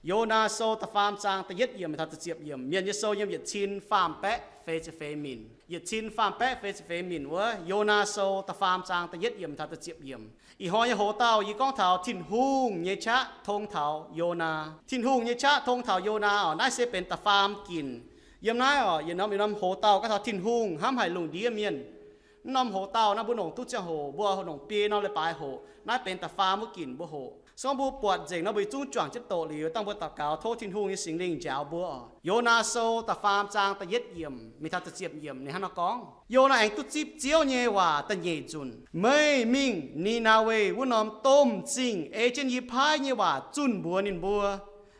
Yonaa Sou da'faam zaang da'yietv yiemc taux da'ziepc yiemc. Mienh nyei sou yiem yietc cin faam baeqv feix ziepc feix minc. Yietc cin faam baeqv feix ziepc feix minc wuov, Yonaa Sou da'faam zaang da'yietv yiemc taux da'ziepc yiemc. Ih hnoi nyei hoc-dauh yie gorngv taux Tin-Hungh nyei qaqv tong taux Yonaa. Tin-Hungh nyei qaqv tong taux Yonaa oc. Naaiv se benx da'faam ginc. Yiem naaiv oc, yietc norm yietc norm hoc-dauh gorngv taux Tin-Hungh hnamv haic lungh ndiev mienh. Mv norm hoc-dauh naaiv mbuo longc duqv ziangh hoc, mbuo hoc longc biei norm leiz-baaix hoc. Naaiv benx da'faam wuov ginc mbuo hoc. Se gorngv mbuo buatc nzengc nor, mbuo zungv juangc jienv doqc liuz, dangh mbuo daux gaux tov Tin-Hungh nyei Singx Lingh njaaux mbuo oc. Yonaa Sou da'faam zaang da'yietv yiemc mingh taux da'ziepc yiemc ninh hnangv nor gorngv, Yonaa aengx duqv zipv Ziouv nyei waac da'nyeic nzunc, Meih mingh Ni^naa^we wuov norm domh zingh ei jienv yie paaiv nyei waac zunh mbuox ninh mbuo.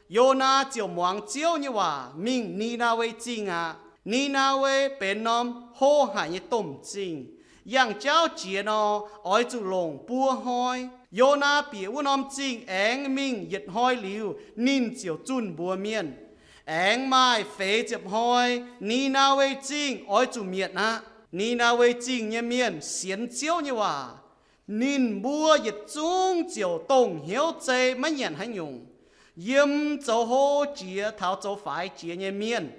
Yonaa ziouc muangx Ziouv nyei waac mingh Ni^naa^we Zingh aqv. Ni^naa^we benx norm hlo haic nyei domh zingh. Yangh jauv jiex nor, oix zuqc longc buo hnoi. Yonaa bieqc wuov norm zingh aengx mingh yietc hnoi liuz, ninh ziouc zunh mbuox mienh, Aengx maaih feix ziepc hnoi, Ni^naa^we Zingh oix zuqc mietc aqv. Ni^naa^we Zingh nyei mienh sienx Ziouv nyei waac. Ninh mbuo yietc zungv ziouc dongh hnyouv zei maiv nyanc haaix nyungc, yiem zoux hlo jiex taux zoux faix jiex nyei mienh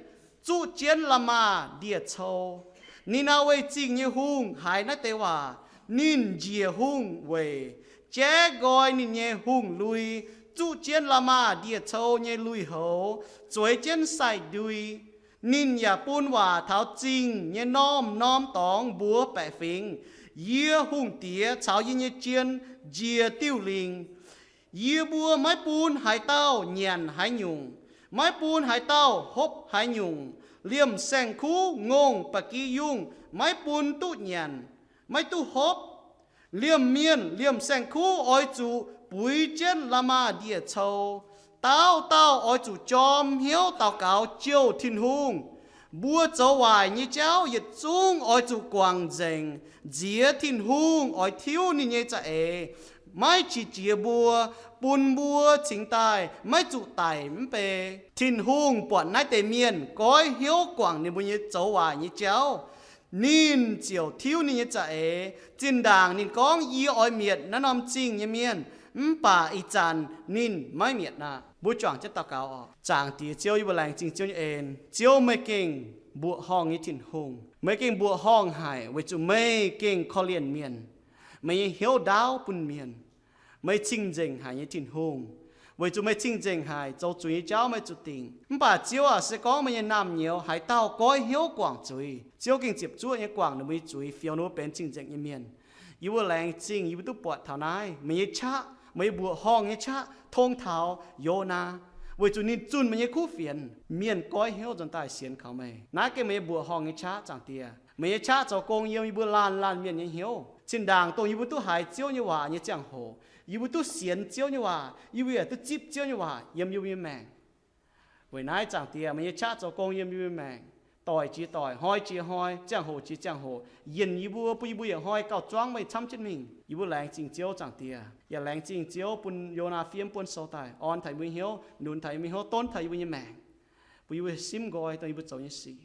zuqv jienv la'maah ndie-cou. Ni^naa^we Zingh nyei hungh haiz naaiv deix waac, ninh njiec hungh weic, jaiv nqoi ninh nyei hungh lui, zuqv jienv la'maah ndie-cou nyei lui-houx, zueiz jienv sai-ndui. Ninh yaac bun waac taux zingh nyei norm-norm dorngx mbuox baeqc fingx, Yie hungh diex caux yie nyei jien njiec diuh lingc. Yie mbuo maiv bun haaix dauh nyanc haaix nyungc, maiv bun haaix dauh hopv haaix nyungc. Liemh saeng-kuv ngongh ba'gi yungh maiv bun duqv nyanc, maiv duqv hopv. Liemh mienh liemh saeng-kuv oix zuqc buix jienv la'maah ndie-cou. Dauh dauh oix zuqc jorm hnyouv daux gaux jouh Tin-Hungh. Mbuo zoux waaic nyei jauv yietc zungv oix zuqc guangc nzengc, nziex Tin-Hungh oix tiuv ninh nyei za'eix, maiv qiex jiez mbuo, bun mbuo cingx daaih maiv zuqc daic mv bei. Tin-Hungh buatc naaiv deix mienh goiv hnyouv guangc ninh mbuo nyei zoux waaic nyei jauv, ninh ziouc tiuv ninh nyei za'eix. Zinh ndaangc ninh gorngv, Yie oix mietc naaiv norm zingh nyei mienh, mv baac ih zanc ninh maiv mietc aqv. Mbuo juangc jienv daux gaux oc. Zaangc Diex Ziouv, yie mbuo laengz zingh Ziouv nyei en. Ziouv, meih gengh mbuoqc horngh nyei Tin-Hungh. Meih gengh mbuoqc horngh haic weic zuqc meih gengh korv-lienh mienh. Meih nyei hnyouv ndaauv bun mienh. Meih cing-nzengc haic nyei Tin-Hungh. Weic zuqc meih cing-nzengc haic, zoux zuiz nyei jauv meih zuqc dingc. Mv baac Ziouv aac, se gorngv meih nyei naamh nyouz haaix dauh goiv hnyouv guangc zuiz, Ziouv gengh ziepc zuoqv nyei guangc ninh mbuo nyei zuiz, fioux ninh mbuo benx cing-nzengc nyei mienh. Yie mbuo laengz zingh, yie mbuo duqv buatc taux naaiv meih nyei qaqv, meih mbuoqc horngh nyei qaqv tong taux Yonaa, weic zuqc ninh zunh meih nyei kuv fienx, mienh goiv hnyouv nzuonx daaih sienx kaux meih. Naaiv gengh meih nyei mbuoqc horngh nyei qaqv, Zaangc Diex. Meih nyei qaqv zoux gong yiem yie mbuo laanh laanh mienh nyei hnyouv. Zinh ndaangc dongh yie mbuo duqv haiz Ziouv nyei waac nyei ziangh hoc, yie mbuo duqv sienx Ziouv nyei waac, yie mbuo yaac duqv zipv Ziouv nyei waac yiem yie mbuo nyei maengc. Weic naaiv, Zaangc Diex, meih nyei qaqv zoux gong yiem yie mbuo nyei maengc, doic jiex doic, hnoi jiex hnoi, ziangh hoc jiex ziangh hoc, yinc yie mbuo, bun yie mbuo yietc hnoi gauh zuangv meih camv jienv mingh. Yie mbuo laengz zingh Ziouv, Zaangc Diex. Yaac laengz zingh Ziouv bun Yonaa fiev buonv sou daaih, orn taux yie mbuo hnyouv, nunc taux yie mbuo hnyouv, donv taux yie mbuo nyei maengc, bun yie mbuo simv nqoi dongh yie mbuo zoux nyei sic.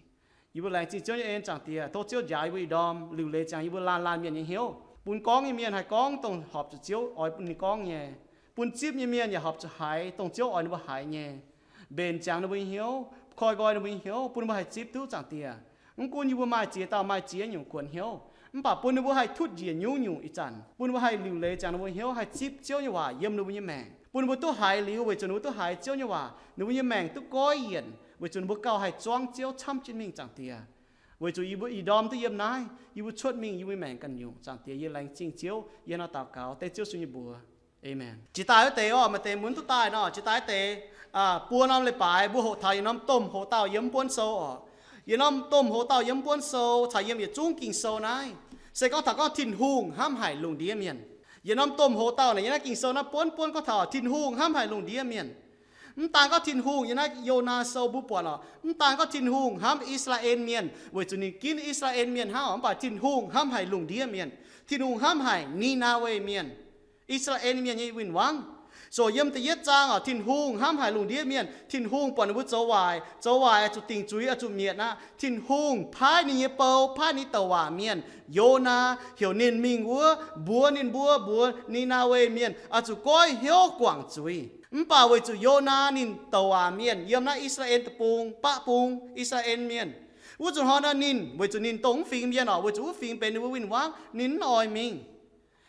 Yie mbuo laengz zingh Ziouv nyei en, Zaangc Diex. Tov Ziouv njaaux yie mbuo ih ndorm liuc leiz ziangx yie mbuo laanh laanh mienh nyei hnyouv, bun gorngv nyei mienh haih gorngv dongh horpc zuqc Ziouv oix bun ninh gorngv nyei, bun zipv nyei mienh yaac horpc zuqc haiz dongh Ziouv oix ninh mbuo haiz nyei. Mbenc ziangx ninh mbuo nyei hnyouv, koi nqoi ninh mbuo nyei hnyouv, bun ninh mbuo haih zipv duqv, Zaangc Diex. Mv gunv yie mbuo maaih ziex dauh maaih ziex nyungc kuonx hnyouv, mv baac bun ninh mbuo haih tutv njiec nyungc-nyungc ih zanc, bun ninh mbuo haih liuc leiz ziangx ninh mbuo hnyouv, haih zipv Ziouv nyei waac yiem ninh mbuo nyei maengc, bun ninh mbuo duqv haiz liuz, weic zuqc ninh mbuo duqv haiz Ziouv nyei waac, ninh mbuo nyei maengc duqv goiv yienc, weic zuqc ninh mbuo gauh haih zuangv Ziouv camv jienv mingh, Zaangc Diex. Weic zuqc yie mbuo ih ndorm duqv yiem naaiv, yie mbuo cuotv mingh yie mbuo nyei maengc ganh nyungc, Zaangc Diex. Yie laengz zingh Ziouv, yie hnangv nor daux gaux dengv Ziouv Yesu nyei mbuox. Aamen. Jiex daaih wuov deix oc, maaih deix mbuo duqv daaih nor, jiex daaih wuov deix, aa, buo norm leiz-baaix mbuo hoqc taux yietc norm domh hoc-dauh yiem buonv sou oc. Yietc norm domh hoc-dauh yiem buonv sou caux yiem yietc zungv Ging-Sou naaiv, se gorngv taux gorngv Tin-Hungh hnamv haic lungh ndiev mienh. Yietc norm domh hoc-dauh naaic yiem naaiv Ging-Sou naaiv buonv buonv gorngv taux Tin-Hungh hnamv haic lungh ndiev mienh. Mv daan gorngv Tin-Hungh, yiem naaiv Yonaa Sou mbuo buatc oc, mv daan gorngv Tin-Hungh hnamv I^saa^laa^en Mienh weic zuqc ninh ginv I^saa^laa^en Mienh hnangv oc, mv baac Tin-Hungh hnamv haic lungh ndiev mienh. Tin-Hungh hnamv haic Ni^naa^we Mienh, I^saa^laa^en Mienh nyei win-wangv. So yiem da'yietv zaang oc, Tin-Hungh hnamv haic lungh ndiev mienh. Tin-Hungh buatc ninh mbuo zoux waaic, zoux waaic oix zuqc dingc zuiz, oix zuqc mietc aqv. Tin-Hungh paaiv ninh nyei bou, paaiv ninh douc waac mienh, Yonaa, heuc ninh mingh wuov mbuox ninh mbuo, mbuox Ni^naa^we Mienh oix zuqc goiv hnyouv guangc zuiz. Mv baac weic zuqc Yonaa ninh douc waac mienh yiem naaiv I^saa^laa^en Deic-Bung, baqv bung I^saa^laa^en Mienh. Wuov zuqc hnoi nor ninh, weic zuqc ninh dongh wuov fingx mienh oc, weic zuqc wuov fingx benx ninh mbuo win-wangv, ninh mv oix mingh.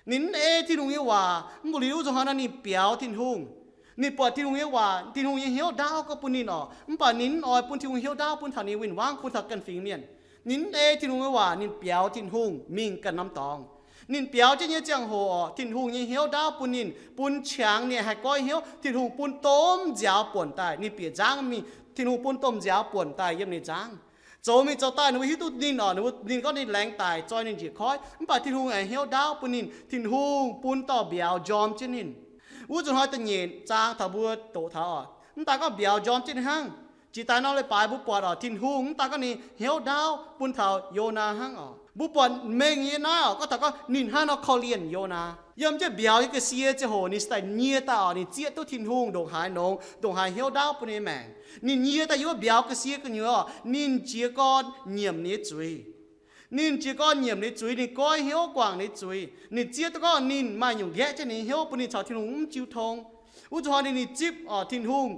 Ninh mv ei Tin-Hungh nyei waac. Mv baac liuz wuov zuqc hnoi nor ninh biaux Tin-Hungh. Ninh buatc Tin-Hungh nyei waac, Tin-Hungh nyei hnyouv ndaauv gorngv bun ninh oc. Mv baac ninh mv oix bun Tin-Hungh hnyouv ndaauv bun taux ninh win-wangv, bun taux ganh fingx mienh. Ninh mv ei Tin-Hungh nyei waac, ninh biaux Tin-Hungh mingh ganh norm dorngx. Ninh biaux jienv nyei ziangh hoc oc, Tin-Hungh nyei hnyouv ndaauv bun ninh, bun qangx ninh haih goiv hnyouv. Tin-Hungh bun domh nziaaux buonc daaih, ninh bieqc nzangv mingh, Tin-Hungh bun domh nziaaux buonc daaih yiem ninh nzangv. Zoux mingh zoux daaih ninh mbuo hiuv duqv ninh oc, ninh mbuo, ninh gorngv ninh laengz daic zoi ninh njiec koiv, mv baac Tin-Hungh aengx hnyouv ndaauv bun ninh. Tin-Hungh bun dauh mbiauz njorm jienv ninh. Wuov zuqc hnoi da'nyeic zaang taux mbuo doqc taux oc, mv daaih gorngv mbiauz njorm jienv ninh hnangv. Jiex daaih nor leiz-baaix mbuo buatc oc, Tin-Hungh mv daaih gorngv ninh hnyouv ndaauv bun taux Yonaa hnangv oc. Mbuo buatc mengh nyei naaiv oc, gorngv taux gorngv ninh hnangv nor korv-lienh Yonaa. Yiem jienv mbiauz nyei ga'sie ziangh hoc ninh se daaih nyie daaih oc, ninh zieqv duqv Tin-Hungh ndongc haaix nongx, ndongc haaix hnyouv ndaauv bun ninh nyei maengc. Ninh nyie daaih yiem wuov mbiauz ga'sie gu'nyuoz oc, ninh jiez gorn nyiemc ninh nyei zuiz. Ninh jiez gorn nyiemc ninh nyei zuiz, ninh goiv hnyouv guangc ninh nyei zuiz. Ninh zieqv duqv gorngv ninh maaih nyungc nqaeqv jienv ninh nyei hnyouv bun ninh caux Tin-Hungh mv jiu tong. Wuov zuqc hnoi ninh, ninh zipv oc Tin-Hungh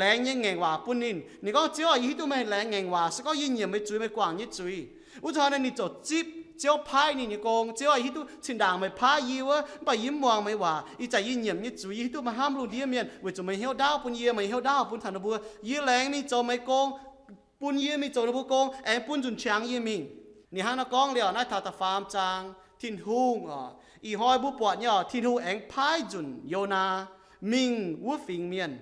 laengz nyei ngaengc waac bun ninh. Ninh gorngv, Ziouv aah, yie hiuv duqv meih laengz ngaengc waac se gorngv yie nyiemc meih zuiz, meih guangc nyei zuiz. Wuov zuqc hnoi ninh ziouc zipv Ziouv paaiv ninh nyei gong. Ziouv aah, yie hiuv duqv zinh ndaangc meih paaiv yie wuov, mv baac yie mv muangx meih waac. Ih zanc yie nyiemc nyei zuiz, yie hiuv duqv meih hnamv lungh ndiev mienh, weic zuqc meih hnyouv ndaauv bun yie, meih hnyouv ndaauv bun taux ninh mbuo. Yie laengz mingh zoux meih gong, bun yie mingh zoux ninh mbuo gong, aengx bun nzunc qangx yie mingh. Ninh hnangv nor gorngv liuz, naaiv taux da'faam zaang, Tin-Hungh oc, ih hnoi mbuo buatc nyei oc, Tin-Hungh aengx paaiv nzunc Yonaa mingh wuov fingx mienh,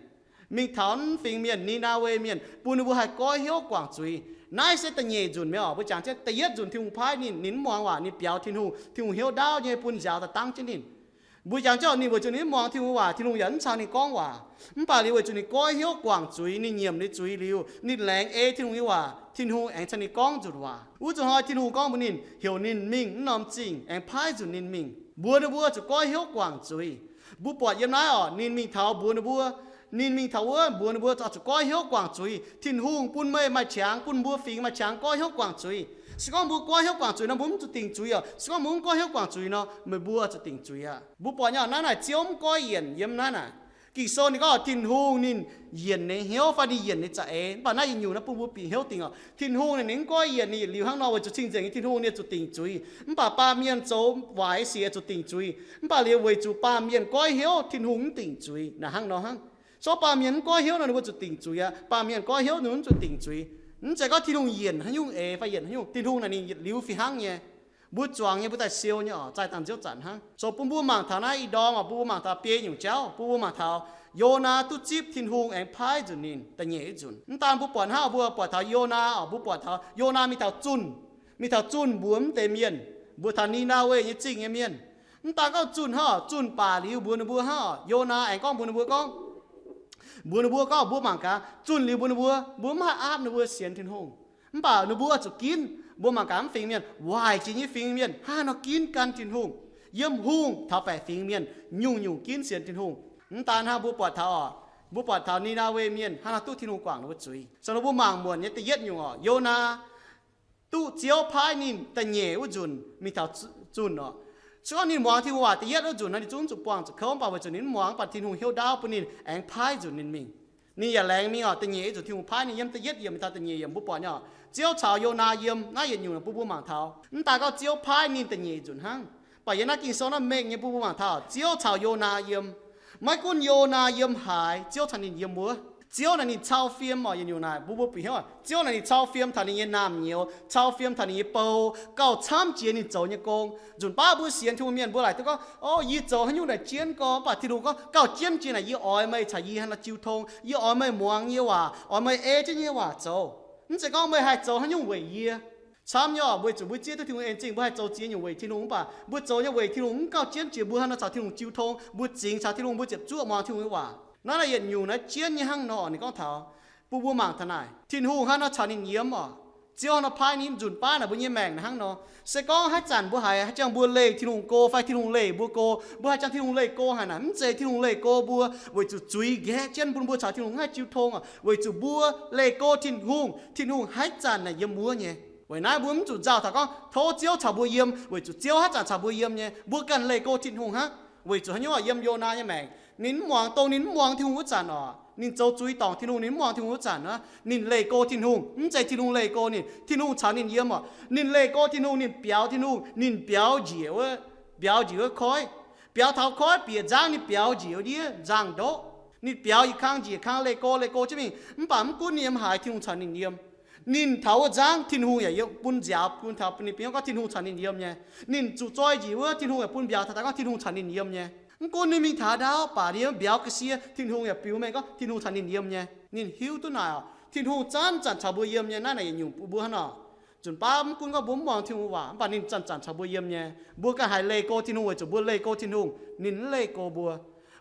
mingh taux wuov fingx mienh, Ni^naa^we Mienh, bun ninh mbuo haih goiv hnyouv guangc zuiz. Naaiv se da'nyeic nzunc mi'aqv oc. Mbuo jangx jienv da'yietv nzunc Tin-Hungh paaiv ninh, ninh mv muangx waac, ninh biaux Tin-Hungh, Tin-Hungh hnyouv ndaauv nyei bun nziaaux daaih dangv jienv ninh. Mbuo jangx jienv ninh weic zuqc ninh mv muangx Tin-Hungh waac, Tin-Hungh yaac mv caux ninh gorngv waac. Mv baac liuz weic zuqc ninh goiv hnyouv guangc zuiz, ninh nyiemc ninh zuiz liuz, ninh laengz ei Tin-Hungh nyei waac, Tin-Hungh aengx caux ninh gorngv nzunc waac. Wuov zuqc hnoi Tin-Hungh gorngv mbuox ninh, heuc ninh mingh wuov norm zingh aengx paaiv nzunc ninh mingh, mbuox ninh mbuo zuqc goiv hnyouv guangc zuiz. Mbuo buatc yiem naaiv oc, ninh mingh taux mbuox ninh mbuo, ninh mingh taux wuov mbuox ninh mbuo oix zuqc goiv hnyouv guangc zuiz. Tin-Hungh bun meih maaih qangx, bun mbuo fingx maaih qangx goiv hnyouv guangc zuiz. Se gorngv mbuo goiv hnyouv guangc zuiz nor, mbuo mv zuqc dingc zuiz oc. Se gorngv mbuo mv goiv hnyouv guangc zuiz nor, meih mbuo zuqc dingc zuiz aqv. Mbuo buatc nyei oc, naaiv naaic Ziouv mv goiv yienc yiem naaiv naaic. Ging-Sou ninh gorngv Tin-Hungh ninh yienc ninh hnyouv fai ninh yienc ninh za'eix, mv baac naaiv yietc nyungc naaiv bun mbuo bieqc hnyouv dingc oc. Tin-Hungh ninh, ninh mv goiv yienc ninh yietc liuz hnangv nor, weic zuqc cing-nzengc nyei Tin-Hungh ninh zuqc dingc zuiz. Mv baac baamh mienh zoux waaic sic zuqc dingc zuiz. Mv baac liuz weic zuqc baamh mienh goiv hnyouv, Tin-Hungh mv dingc zuiz. Naaic hnangv nor hnangv. Se gorngv baamh mienh mv goiv hnyouv nor, ninh mbuo zuqc dingc zuiz aqv. Baamh mienh goiv hnyouv, ninh mbuo mv zuqc dingc zuiz. Mv zeiz gorngv Tin-Hungh yienc haaix nyungc eix fai yienc haaix nyungc. Tin-Hungh naaic ninh yietc liuz fih hnangv nyei. Mbuo zuangx nyei, mbuo daaih siou nyei oc, zaih dangh Ziouv zanc hnangv. So bun mbuo mangc taux naaiv ih ndorm oc, bun mbuo mangc taux biei nyungc jauv, bun mbuo mangc taux Yonaa duqv zipv Tin-Hungh aengx paaiv nzunc ninh da'nyeic nzunc. Mv daan mbuo buatc hnangv, mbuo buatc taux Yonaa oc, mbuo buatc taux Yonaa mingh taux zunh, mingh taux zunh mbuox mv deix mienh, mbuox taux Ni^naa^we nyei zingh nyei mienh. Mv daan gorngv zunh hnangv oc, zunh baac liuz mbuox ninh mbuo hnangv oc, Yonaa aengx gorngv mbuox ninh mbuo gorngv, mbuox ninh mbuo gorngv, mbuo mangc gaax, zunh liuz mbuox ninh mbuo, mbuo mv haih aapv ninh mbuo sienx Tin-Hungh. Mv baac ninh mbuo zuqc ginv. Mbuo mangc gaax mv fingx mienh, waaic jiex nyei fingx mienh hnangv haaix nor ginv gan Tin-Hungh. Yiem hungh taux baeqc fingx mienh, nyungc-nyungc ginv sienx Tin-Hungh. Mv daan hnangv, mbuo buatc taux oc, mbuo buatc taux Ni^naa^we Mienh hnangv haaix nor duqv Tin-Hungh guangc ninh mbuo zuiz. Se nor mbuo mangc muonc nyei da'yietv nyungc oc, Yonaa duqv Ziouv paaiv ninh da'nyeic wuov nzunc mingh taux zunh oc. Se gorngv ninh muangx Tin-Hungh waac da'yietv wuov nzunc nor, ninh zungv zuqc buangh zuqc kouv, mv baac weic zuqc ninh mv muangx, mv baac Tin-Hungh hnyouv ndaauv bun ninh aengx paaiv nzunc ninh mingh. Ninh yaac laengz mingh oc, da'nyeic nzunc Tin-Hungh paaiv ninh yiem da'yietv yiemc mingh taux da'nyeic yiemc, mbuo buatc nyei oc, Ziouv caux Yonaa yiem. Naaiv yietc nyungc bun mbuo mangc taux, mv daan gorngv Ziouv paaiv ninh da'nyeic nzunc hnangv. Mv baac yiem naaiv Ging-Sou naaiv mengh nyei bun mbuo mangc taux Ziouv caux Yonaa yiem. Maiv gunv Yonaa yiem haaix, Ziouv caux ninh yiem wuov. Ziouv naaic ninh cau fiem oc, yietc nyungc naaic mbuo, mbuo bieqc hnyouv, Ziouv naaic ninh cau fiem taux ninh nyei naamh nyouz, cau fiem taux ninh nyei bou, gauh camv jiex ninh zoux nyei gong. Nzunc baav mbuo sienx Tin-Hungh mienh mbuo laaic duqv gorngv, o, yie zoux haaix nyungc naaic jienv gorngv, mv baac Tin-Hungh gorngv gauh jienv jiex naaic yie oix meih caux yie hnangv haaix nor jiu tong, yie oix meih muangx yie nyei waac, oix meih ei jienv yie nyei waac zoux. Mv zeiz gorngv meih haih zoux haaix nyungc weic yie. Camv nyei oc, weic zuqc mbuo zieqv duqv Tin-Hungh en zingh, mbuo haih zoux ziex nyungc weic Tin-Hungh, mv baac mbuo zoux nyei weic Tin-Hungh mv gauh jienv jiex mbuo hnangv haaix nor caux Tin-Hungh jiu tong, mbuo zingx caux Tin-Hungh, mbuo ziepc zuoqv muangx Tin-Hungh nyei waac. Naaiv naaic yietc nyungc naaiv jienv nyei hnangv nor, ninh gorngv taux, bun mbuo mangc taux naaic Tin-Hungh hnangv haaix nor caux ninh yiem oc. Ziouv hnangv haaix nor paaiv ninh nzunc baav naaic mbuo nyei maengc naaiv hnangv nor. Se gorngv haaix zanc mbuo haiz haaix jangx mbuo leih Tin-Hungh go fai Tin-Hungh leih mbuo go, mbuo haaix jangx Tin-Hungh leih go haic naaic? Mv zeiz Tin-Hungh leih go mbuo weic zuqc zuiz nqaeqv jienv bun mbuo caux Tin-Hungh mv haih jiu tong oc. Weic zuqc mbuo leih go Tin-Hungh, Tin-Hungh haaix zanc naaic yiem wuov nyei. Weic naaiv mbuo mv zuqc nzauh taux gorngv tov Ziouv caux mbuo yiem, weic zuqc Ziouv haaix zanc caux mbuo yiem nyei. Mbuo ganh leih go Tin-Hungh hnangv. Weic zuqc haaix nyungc oc? Yiem Yonaa nyei maengc, Ninh mv muangx, dongh ninh mv muangx Tin-Hungh wuov zanc oc, ninh zoux zuiz dorngc Tin-Hungh, ninh mv muangx Tin-Hungh wuov zanc aqv, ninh leih go Tin-Hungh. Mv zeiz Tin-Hungh leih go ninh, Tin-Hungh caux ninh yiem oc. Ninh leih go Tin-Hungh, ninh biaux Tin-Hungh, ninh biaux njiec wuov, biaux njiec wuov koiv, biaux taux koiv bieqc nzangv, ninh biaux njiec wuov ndiev nzangv-ndoqv. Ninh biaux yietc kang njiec kang, leih go leih go jienv mingh. Mv baac mv gunv ninh yiem haaix, Tin-Hungh caux ninh yiem. Ninh taux wuov nzangv, Tin-Hungh yaac bun nziaaux, bun taux ninh bun gorngv Tin-Hungh caux ninh yiem nyei. Ninh zuqc zoi njiec wuov, Tin-Hungh yaac bun mbiauz taux daaih gorngv Tin-Hungh caux ninh yiem nyei. Mv gunv ninh mingh taux ndaauv baac ninh yiem mbiauz ga'sie, Tin-Hungh yaac biux mengh gorngv Tin-Hungh caux ninh yiem nyei. Ninh hiuv duqv naaic oc, Tin-Hungh zanc-zanc caux mbuo yiem nyei. Naaiv naaic yietc nyungc bun mbuo hnangv nor. Nzunc baav mv gunv gorngv mbuo mv muangx Tin-Hungh waac, mv baac ninh zanc-zanc caux mbuo yiem nyei. Mbuo ganh haih leih go Tin-Hungh weic zuqc mbuo leih go Tin-Hungh, ninh mv leih go mbuo.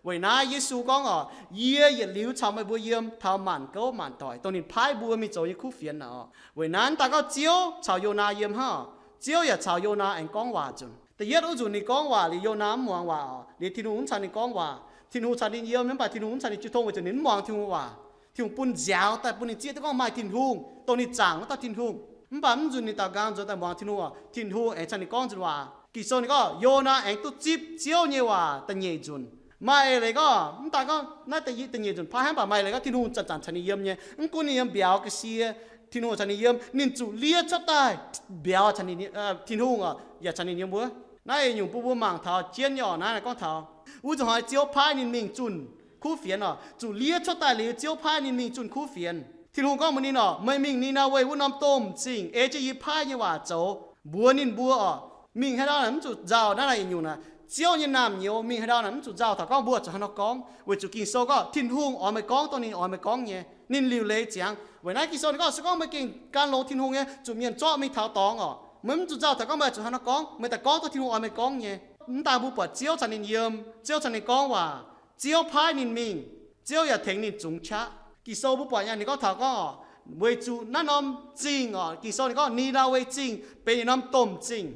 Weic naaiv Yesu gorngv oc, yie yietc liuz caux meih mbuo yiem taux maanc gouv maanc doic, dongh ninh paaiv mbuo mingh zoux nyei kuv fienx naaic oc. Weic naaiv daaih gorngv Ziouv caux Yonaa yiem hnangv oc. Ziouv yaac caux Yonaa aengx gorngv waac nzunc. Da'yietv wuov nzunc ninh gorngv waac liuz, Yonaa mv muangx waac oc, liuz Tin-Hungh mv caux ninh gorngv waac. Tin-Hungh caux ninh yiem, mv baac Tin-Hungh mv caux ninh jiu tong weic zuqc ninh mv muangx Tin-Hungh waac. Tin-Hungh bun nziaaux daaih bun ninh zieqv duqv gorngv maaih Tin-Hungh, dongh ninh zaangc wuov dauh Tin-Hungh. Mv baac mv nzunc ninh daaux nqaang nzuonx daaih muangx Tin-Hungh oc, Tin-Hungh aengx caux ninh gorngv nzunc waac. Ging-Sou ninh gorngv Yonaa aengx duqv zipv Ziouv nyei waac da'nyeic nzunc. Maaih eix leiz gorngv, mv daaih gorngv naaiv da'nyeic nzunc paaiv hnangv, mv baac maaih eix leiz gorngv Tin-Hungh zanc-zanc caux ninh yiem nyei. Mv gunv ninh yiem mbiauz ga'sie, Tin-Hungh caux ninh yiem. Ninh zuqc liev cuotv daaih, mbiauz caux ninh, Tin-Hungh yaac caux ninh yiem wuov. Naaiv nyungc bun mbuo mangc taux jienv nyei oc. Naaiv gorngv taux wuov zanc hnoi Ziouv paaiv ninh mingh zunh kuv fienx oc. Zuqc liev cuotv daaih liuz, Ziouv paaiv ninh mingh zunh kuv fienx. Tin-Hungh gorngv mbuox ninh oc, meih mingh Ni^naa^we wuov norm domh zingh ei jienv yie paaiv nyei waac zoux mbuox ninh mbuo oc. Mingh haaix ndau naaic mv zuqc nzauh. Naaiv naaic yietc nyungc naaic, Ziouv nyei naamh nyouz mingh haaix ndau naaic mv zuqc nzauh taux gorngv mbuo zuqc haaix nor gorngv, weic zuqc Ging-Sou gorngv Tin-Hungh oix meih gorngv dongh ninh oix meih gorngv nyei. Ninh liuc leiz ziangx. Weic naaiv Ging-Sou ninh gorngv, se gorngv meih gengh gan longx Tin-Hungh nyei, zuqc mienh zorqv mingh taux dorngx oc, meih mv zuqc nzauh taux gorngv meih zuqc haaix nor gorngv, meih daaih gorngv dongh Tin-Hungh oix meih gorngv nyei. Mv daaih mbuo buatc Ziouv caux ninh yiem, Ziouv caux ninh gorngv waac, Ziouv paaiv ninh mingh, Ziouv yaac tengx ninh zungx qaqv. Ging-Sou mbuo buatc nyei ninh gorngv taux gorngv oc, weic zuqc naaiv norm zingh oc, Ging-Sou ninh gorngv Ni^naa^we Zingh benx yietc norm domh zingh.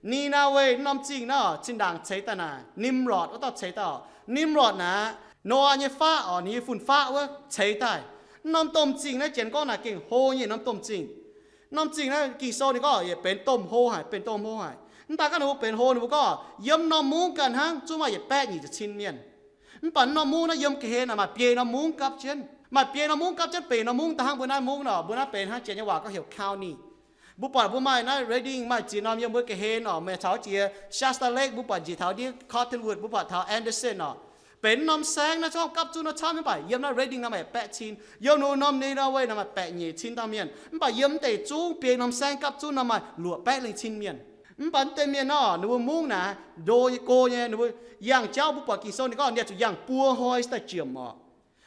Ni^naa^we norm zingh naaiv oc, zinh ndaangc ceix daaih naaic, Nimrod wuov dauh ceix daaih oc. Nimrod naaic, Noyaa nyei faqv oc, ninh nyei fun-faqv wuov ceix daaih. Naaiv norm domh zingh naaiv janx gorngv naaic gengh hlo nyei norm domh zingh. Norm zingh naaiv Ging-Sou ninh gorngv yietc benx domh hlo haic, benx domh hlo haic. Mv daaih gorngv ninh mbuo benx hlo, ninh mbuo gorngv yiem norm mungv ganh hnangv zungv maaih yietc baeqv nyic ziepc cin mienh. Mv baac norm mungv naaiv yiem ga'hlen naaic maaih biei norm mungv gapv jienv, maaih biei norm mungv gapv jienv, benx norm mungv daaih hnangv mbuo naaiv mungv nor. Mbuo naaiv benx hnangv janx nyei waac gorngv heuc county. Mbuo buatc mbuo maaih naaiv Redding, maaih ziex norm yiem mbuo ga'hlen oc. Meih taux jiex Shasta Lake, mbuo buatc njiec taux ndiev Cottonwood, mbuo buatc taux Anderson oc. Benx norm saengv naaiv zungv gapv zunv naaiv camv, mv baac yiem naaiv Redding naaiv maaih baeqv cin. Yiem ninh norm Ni^naa^we naaiv maaih baeqv nyeic cin dauh mienh, mv baac yiem mv deix zungv biei norm saengv gapv zunv naaiv maaih luoqc baeqv lengh cin mienh. Mv baac mv deix mienh nor, ninh mbuo mungv naaic ndo nyei, go nyei, ninh mbuo yangh jauv, mbuo buatc Ging-Sou ninh gorngv ninh zuqc yangh buo hnoi cingx daaih jiemc oc.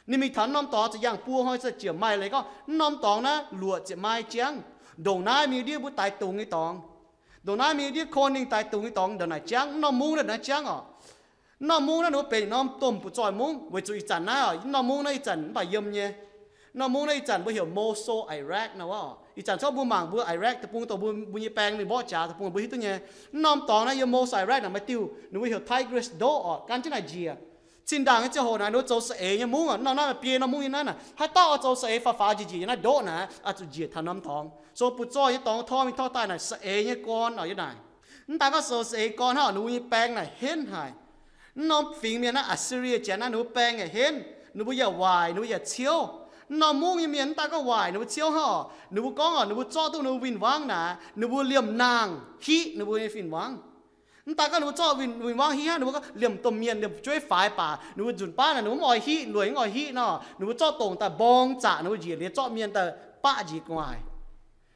Ninh mingh taux norm dorngx zuqc yangh buo hnoi cingx daaih jiemc. Maaih leiz gorngv mv norm dorngx naaiv luoqc ziepc mai jangv. Ndongc naaiv mingh ndiev mbuo daix dungz nyei dorngx, ndongc naaiv mingh ndiev Ko^lin daix dungz nyei dorngx ndongc naaic jangv. Mv norm mungv naaiv ndongc naaiv jangv oc. Mv norm mungv naaiv ninh mbuo benx norm domh butv-zoih mungv weic zuqc ih zanc naaiv oc, mv norm mungv naaiv ih zanc mv baac yiem nyei. Mv norm mungv naaiv ih zanc mbuo heuc Mosul, Iraq nor oc. Ih zanc corc mbuo mangc mbuo Iraq deic-bung dongh mbuo, mbuo nyei baeng mingh mborqv jaax deic-bung mbuo hiuv duqv nyei. Mv norm dorngx naaiv yiem Mosul, Iraq naaic maaih diuh ninh mbuo heuc Tigris ndoqv oc, gan jienv naaic njiec. Zinh ndaangc nyei ziangh hoc naaic ninh mbuo zoux saeng-eix nyei mungv oc. Mv norm naaiv maaih biei norm mungv nyei naaiv naaic, haaix dauh oix zoux saeng-eix faaux-faaux njiec njiec yiem naaiv ndoqv naaic, oix zuqc njiec taux norm dorngx. So butv-zoih nyei dorngx tor mingh tor daaih naaic saeng-eix nyei gorn oc yiem naaic. Mv daaih gorngv zoux saeng-eix gorn hnangv oc, ninh mbuo nyei baeng naaic henv haic. Mv norm fingx mienh naaiv Assyria janx naaiv ninh mbuo baeng yaac henv, ninh mbuo yaac waaic, ninh mbuo yaac ciouv. Mv norm mungv nyei mienh mv daaih gorngv waaic, ninh mbuo ciouv hnangv oc, ninh mbuo gorngv oc, ninh mbuo zorqv duqv ninh mbuo win-wangv naaic, ninh mbuo liemh nangh hiqv ninh mbuo nyei fin-wangv. Mv daaih gorngv ninh mbuo zorqv win-, win-wangv hiqv hnangv, ninh mbuo gorngv liemh domh mienh, liemh fu'jueiv faix baac, ninh mbuo nzunc baav naaic ninh mbuo mv oix hiqv, lueic mv oix hiqv nor, ninh mbuo zorqv dongc daaih mborng zaqc ninh mbuo njiec, liemh zorqv mienh daaih baqv njiec gu'nguaaic.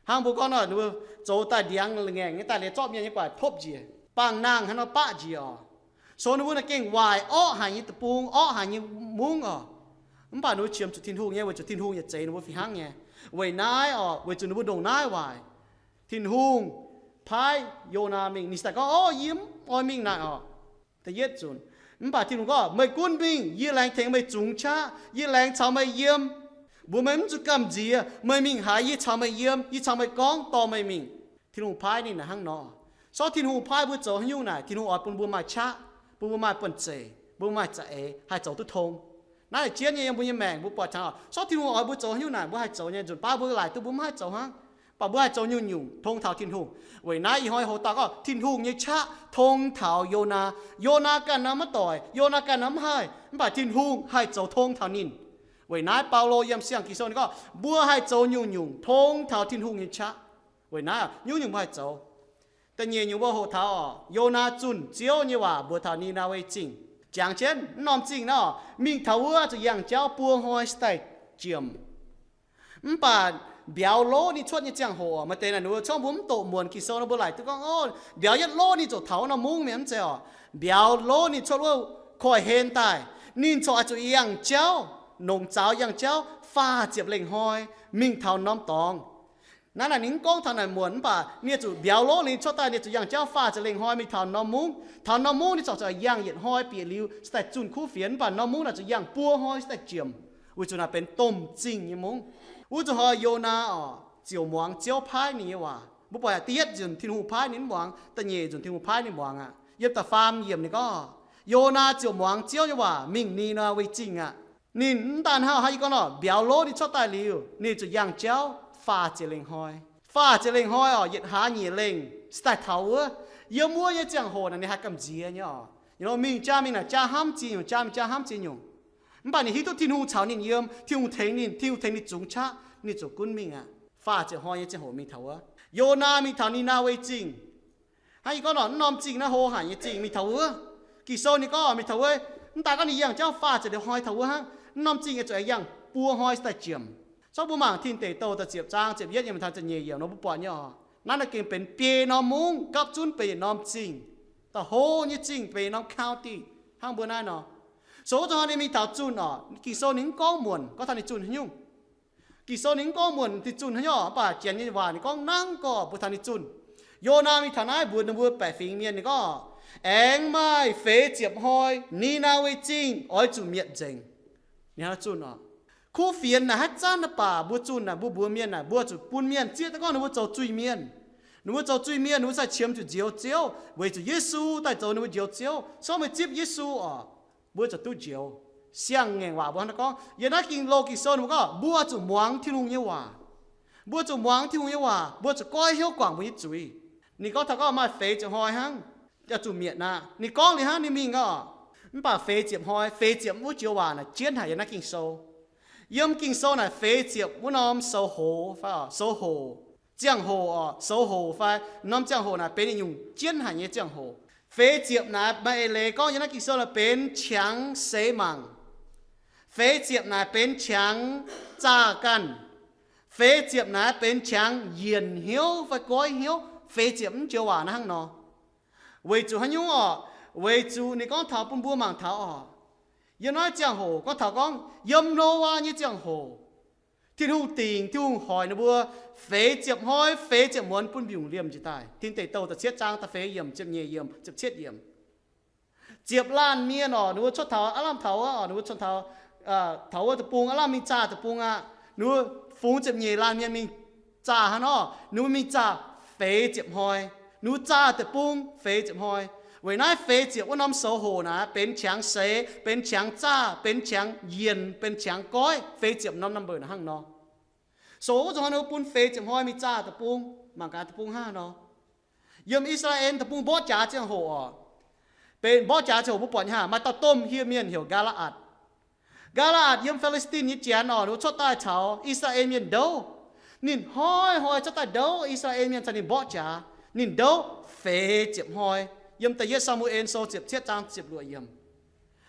Hnangv mbuo gorngv nor, ninh mbuo zoux daaih ndiangx ngaengc nyei daaih, liemh zorqv mienh nyei gu'nguaaic topv njiec, bangh nangh hnangv nor baqv njiec oc. So ninh mbuo naaic gengh waaic orqv haic nyei deic-bung, orqv haic nyei mungv oc. Mv baac ninh mbuo qiemx zuqc Tin-Hungh nyei, weic zuqc Tin-Hungh yaac zeix ninh mbuo fih hnangv nyei. Weic naaiv oc, weic zuqc ninh mbuo ndongc naaiv waaic, Tin-Hungh paaiv Yonaa mingh. Ninh daaih gorngv, Orv, yie mv oix mingh naaic oc. Da'yietv nzunc. Mv baac Tin-Hungh gorngv, Meih gunv mingh, yie laengz tengx meih zungx qaqv, yie laengz caux meih yiem. Mbuox meih mv zuqc gamh nziex, meih mingh haaix, yie caux meih yiem, yie caux meih gorngv dorh meih mingh. Tin-Hungh paaiv ninh naaic hnangv nor. Sorv Tin-Hungh paaiv mbuo zoux haaix nyungc naaic, Tin-Hungh oix bun mbuo maaih qaqv, bun mbuo maaih buonv-zeic, bun mbuo maaih za'eix, haih zoux duqv tong. Naaiv jien nyei yiem mbuo nyei maengc mbuo buatc tangx oc, sorv Tin-Hungh oix mbuo zoux haaix nyungc naaic, mbuo haih zoux nyei. Nzunc baav mbuo laaic duqv mbuo mv haih zoux hnangv. Baac mbuo haih zoux nyungc-nyungc tong taux Tin-Hungh. Weic naaiv ih hnoi hoc dauh gorngv Tin-Hungh nyei qaqv tong taux Yonaa. Yonaa ganh nor maiv doic, Yonaa ganh nor mv haih, mv baac Tin-Hungh haih zoux tong taux ninh. Weic naaiv Baulo yiem siang Ging-Sou ninh gorngv mbuo haih zoux nyungc-nyungc tong taux Tin-Hungh nyei qaqv. Weic naaiv nyungc-nyungc mbuo haih zoux. Da'nyeic nyungc mbuo hoc taux oc, Yonaa zunh Ziouv nyei waac mbuox taux Ni^naa^we Zingh. Jangx jienv mv norm zingh naaiv oc, mingh taux wuov zuqc yangh jauv buo hnoi se daaih jiemc. Mv baac mbiauz lov ninh cuotv nyei ziangh hoc, maaih deix naaic ninh mbuo corc mbuo mv doqc muonc Ging-Sou nor mbuo laaic duqv gorngv, o, mbiauz yietv lov ninh ziouc taux norm mungv mi'aqv, mv zeiz oc. Mbiauz lov ninh cuotv wuov koiv-hlen daaih, ninh corc oix zuqc yangh jauv, nongc zaux yangh jauv faah ziepc lengh hnoi mingh taux norm dorngx. Naaiv naaic ninh mv gorngv taux naaic muonc, mv baac ninh zuqc mbiauz lov ninh cuotv daaih, ninh zuqc yangh jauv faah ziepc lengh hnoi mingh taux norm mungv. Taux norm mungv ninh corc zuqc yangh yietc hnoi bieqc liuz se daaih zunh kuv fienx, mv baac norm mungv naaic zuqc yangh buo hnoi se daaih jiemc, weic zuqc naaic benx domh zingh nyei mungv. Wuov zuqc hnoi Yonaa oc, ziouc muangx Ziouv paaiv ninh nyei waac. Mbuo buatc div yietv nzunc Tin-Hungh paaiv ninh mv muangx, da'nyeic nzunc Tin-Hungh paaiv ninh muangx aqv. Yiem da'faam yiemc ninh gorngv, Yonaa ziouc muangx Ziouv nyei waac mingh Ni^naa^we Zingh aqv. Ninh mv daan hnangv, hnangv yie gorngv nor, mbiauz lov ninh cuotv daaih liuz, ninh zuqc yangh jauv faah ziepc lengh hnoi. Faah ziepc lengh hnoi oc, yietc hlaax nyeic lengh se daaih taux wuov. Yiem wuov nyei ziangh hoc naaic ninh haih gamh nziex nyei oc. Ninh mingh jaa mingh naaic jaa hnamv ziex nyungc, jaa mingh jaa hnamv ziex nyungc. Mv baac ninh hiuv duqv Tin-Hungh caux ninh yiem, Tin-Hungh tengx ninh, Tin-Hungh tengx ninh zungx qaqv, ninh zuqc gunv mingh aqv. Faah ziepc hnoi nyei ziangh hoc mingh taux wuov. Yonaa mingh taux Ni^naa^we Zingh. Hnangv yie gorngv nor, mv norm zingh naaiv hlo haic nyei zingh mingh taux wuov. Ging-Sou ninh gorngv mingh taux wuov, mv daaih gorngv ninh yangh jauv faah ziepc lengh hnoi taux wuov hnangv. Mv norm zingh yaac zuqc yangh buo hnoi se daaih jiemc. Corc mbuo mangc Tin Deic Douh da'ziepc zaang ziepc yietv nyei mingh taux ziepc nyeic yiemc nor mbuo buatc nyei oc. Naaiv naaiv gengh benx biei norm mungv gapv zunv benx yietc norm zingh, da'hlo nyei zingh benx yietc norm county hnangv mbuo naaiv nor. So wuov zanc ninh mingh taux zunh oc, Ging-Sou ninh mv gorngv muonc gorngv taux ninh zunh haaix nyungc. Ging-Sou ninh mv gorngv muonc ninh zunh haaix nyungc, mv baac Janx nyei waac ninh gorngv nangv gorx mbuox taux ninh zunh. Yonaa mingh taux naaiv mbuox ninh mbuo baeqc fingx mienh ninh gorngv, aengx maaih feix ziepc hnoi Ni^naa^we Zingh oix zuqc mietc nzengc. Ninh hnangv naaiv zunh oc. Kuv fienx naaic haaix zanc naaiv baac mbuo zunh naaic mbuo mbuox mienh naaic mbuo zuqc bun mienh zieqv daaih gorngv ninh mbuo zoux zuiz-mienh. Ninh mbuo zoux zuiz-mienh ninh mbuo sai qiemx zuqc nzioux Ziouv, weic zuqc Yesu daaih zoux ninh mbuo nzioux Ziouv. Corc meih zipv Yesu oc, mbuo ziouc duqv nzioux. Siang-ngaengc waac mbuo hnangv naaiv gorngv, yiem naaiv Ging, Loz Ging-Sou ninh mbuo gorngv mbuo zuqc muangx Tin-Hungh nyei waac. Mbuo zuqc muangx Tin-Hungh nyei waac, mbuo zuqc goiv hnyouv guangc mbuo nyei zuiz. Ninh gorngv taux gorngv maaih feix ziepc hnoi hnangv, yaac zuqc mietc aqv. Ninh gorngv liuz hnangv ninh mingh oc. Mv baac feix ziepc hnoi, feix ziepc wuov joux waac naaic jienv haic yiem naaiv Ging-Sou. Yiem Ging-Sou naaic feix ziepc wuov norm sou hoc fai oc, sou hoc, ziangh hoc oc, sou hoc fai norm ziangh hoc naaic benx yietc nyungc jienv haic nyei ziangh hoc. Feix ziepc naaic maaih eix leiz gorngv yiem naaiv Ging-Sou naaic benx qangx seix mangc. Feix ziepc naaic benx qangx zaah ganh. Feix ziepc naaic benx qangx yienc hnyouv fai goiv hnyouv. Feix ziepc wuov joux waac naaiv hnangv nor. Weic zuqc haaix nyungc orqc? Weic zuqc ninh gorngv taux bun mbuo mangc taux orqc, yiem naaiv ziangh hoc gorngv taux gorngv yiem Noyaa nyei ziangh hoc, Tin-Hungh dingc, Tin-Hungh hoic ninh mbuo feix ziepc hnoi feix ziepc muonz bun mbiungc liemh njiec daaih. Tin Deic Douh da'cietv zaang da'feix yiemc, ziepc nyeic yiemc, ziepc cietv yiemc. Ziepc laanh mienh orqc, ninh mbuo cuotv taux aav lamh taux wuov orqc, ninh mbuo cuotv taux, taux wuov deic-bung, aav lamh mingh zaah deic-bung aqv. Ninh mbuo fungx ziepc nyeic laanh mienh mingh zaah hnangv nor, ninh mbuo mingh zaah feix ziepc hnoi. Ninh mbuo zaah deic-bung feix ziepc hnoi. Weic naaiv feix ziepc wuov norm sou hoc naaic benx qangx seix, benx qangx zaah, benx qangx yienc, benx qangx goiv, feix ziepc norm number naaic hnangv nor. So wuov zanc ninh mbuo bun feix ziepc hnoi mingh zaah deic-bung, mangc gaax deic-bung hnangv haaix nor. Yiem I^saa^laa^en deic-bung mborqv jaax ziangh hoc orqc, benx mborqv jaax ziangh hoc mbuo buatc nyei haic, maaih dauh domh hieh mienh heuc Ngaa^laa^atc. Ngaa^laa^atc yiem Fi^li^saa^tin nyei janx orqc, ninh mbuo cuotv daaih caux I^saa^laa^en mienh ndouv. Ninh hnoi-hnoi cuotv daaih ndouv I^saa^laa^en mienh caux ninh mborqv jaax. Ninh ndouv feix ziepc hnoi. Yiem da'yietv Saa^mu^en Sou ziepc cietv zaang ziepc luoqc yiemc.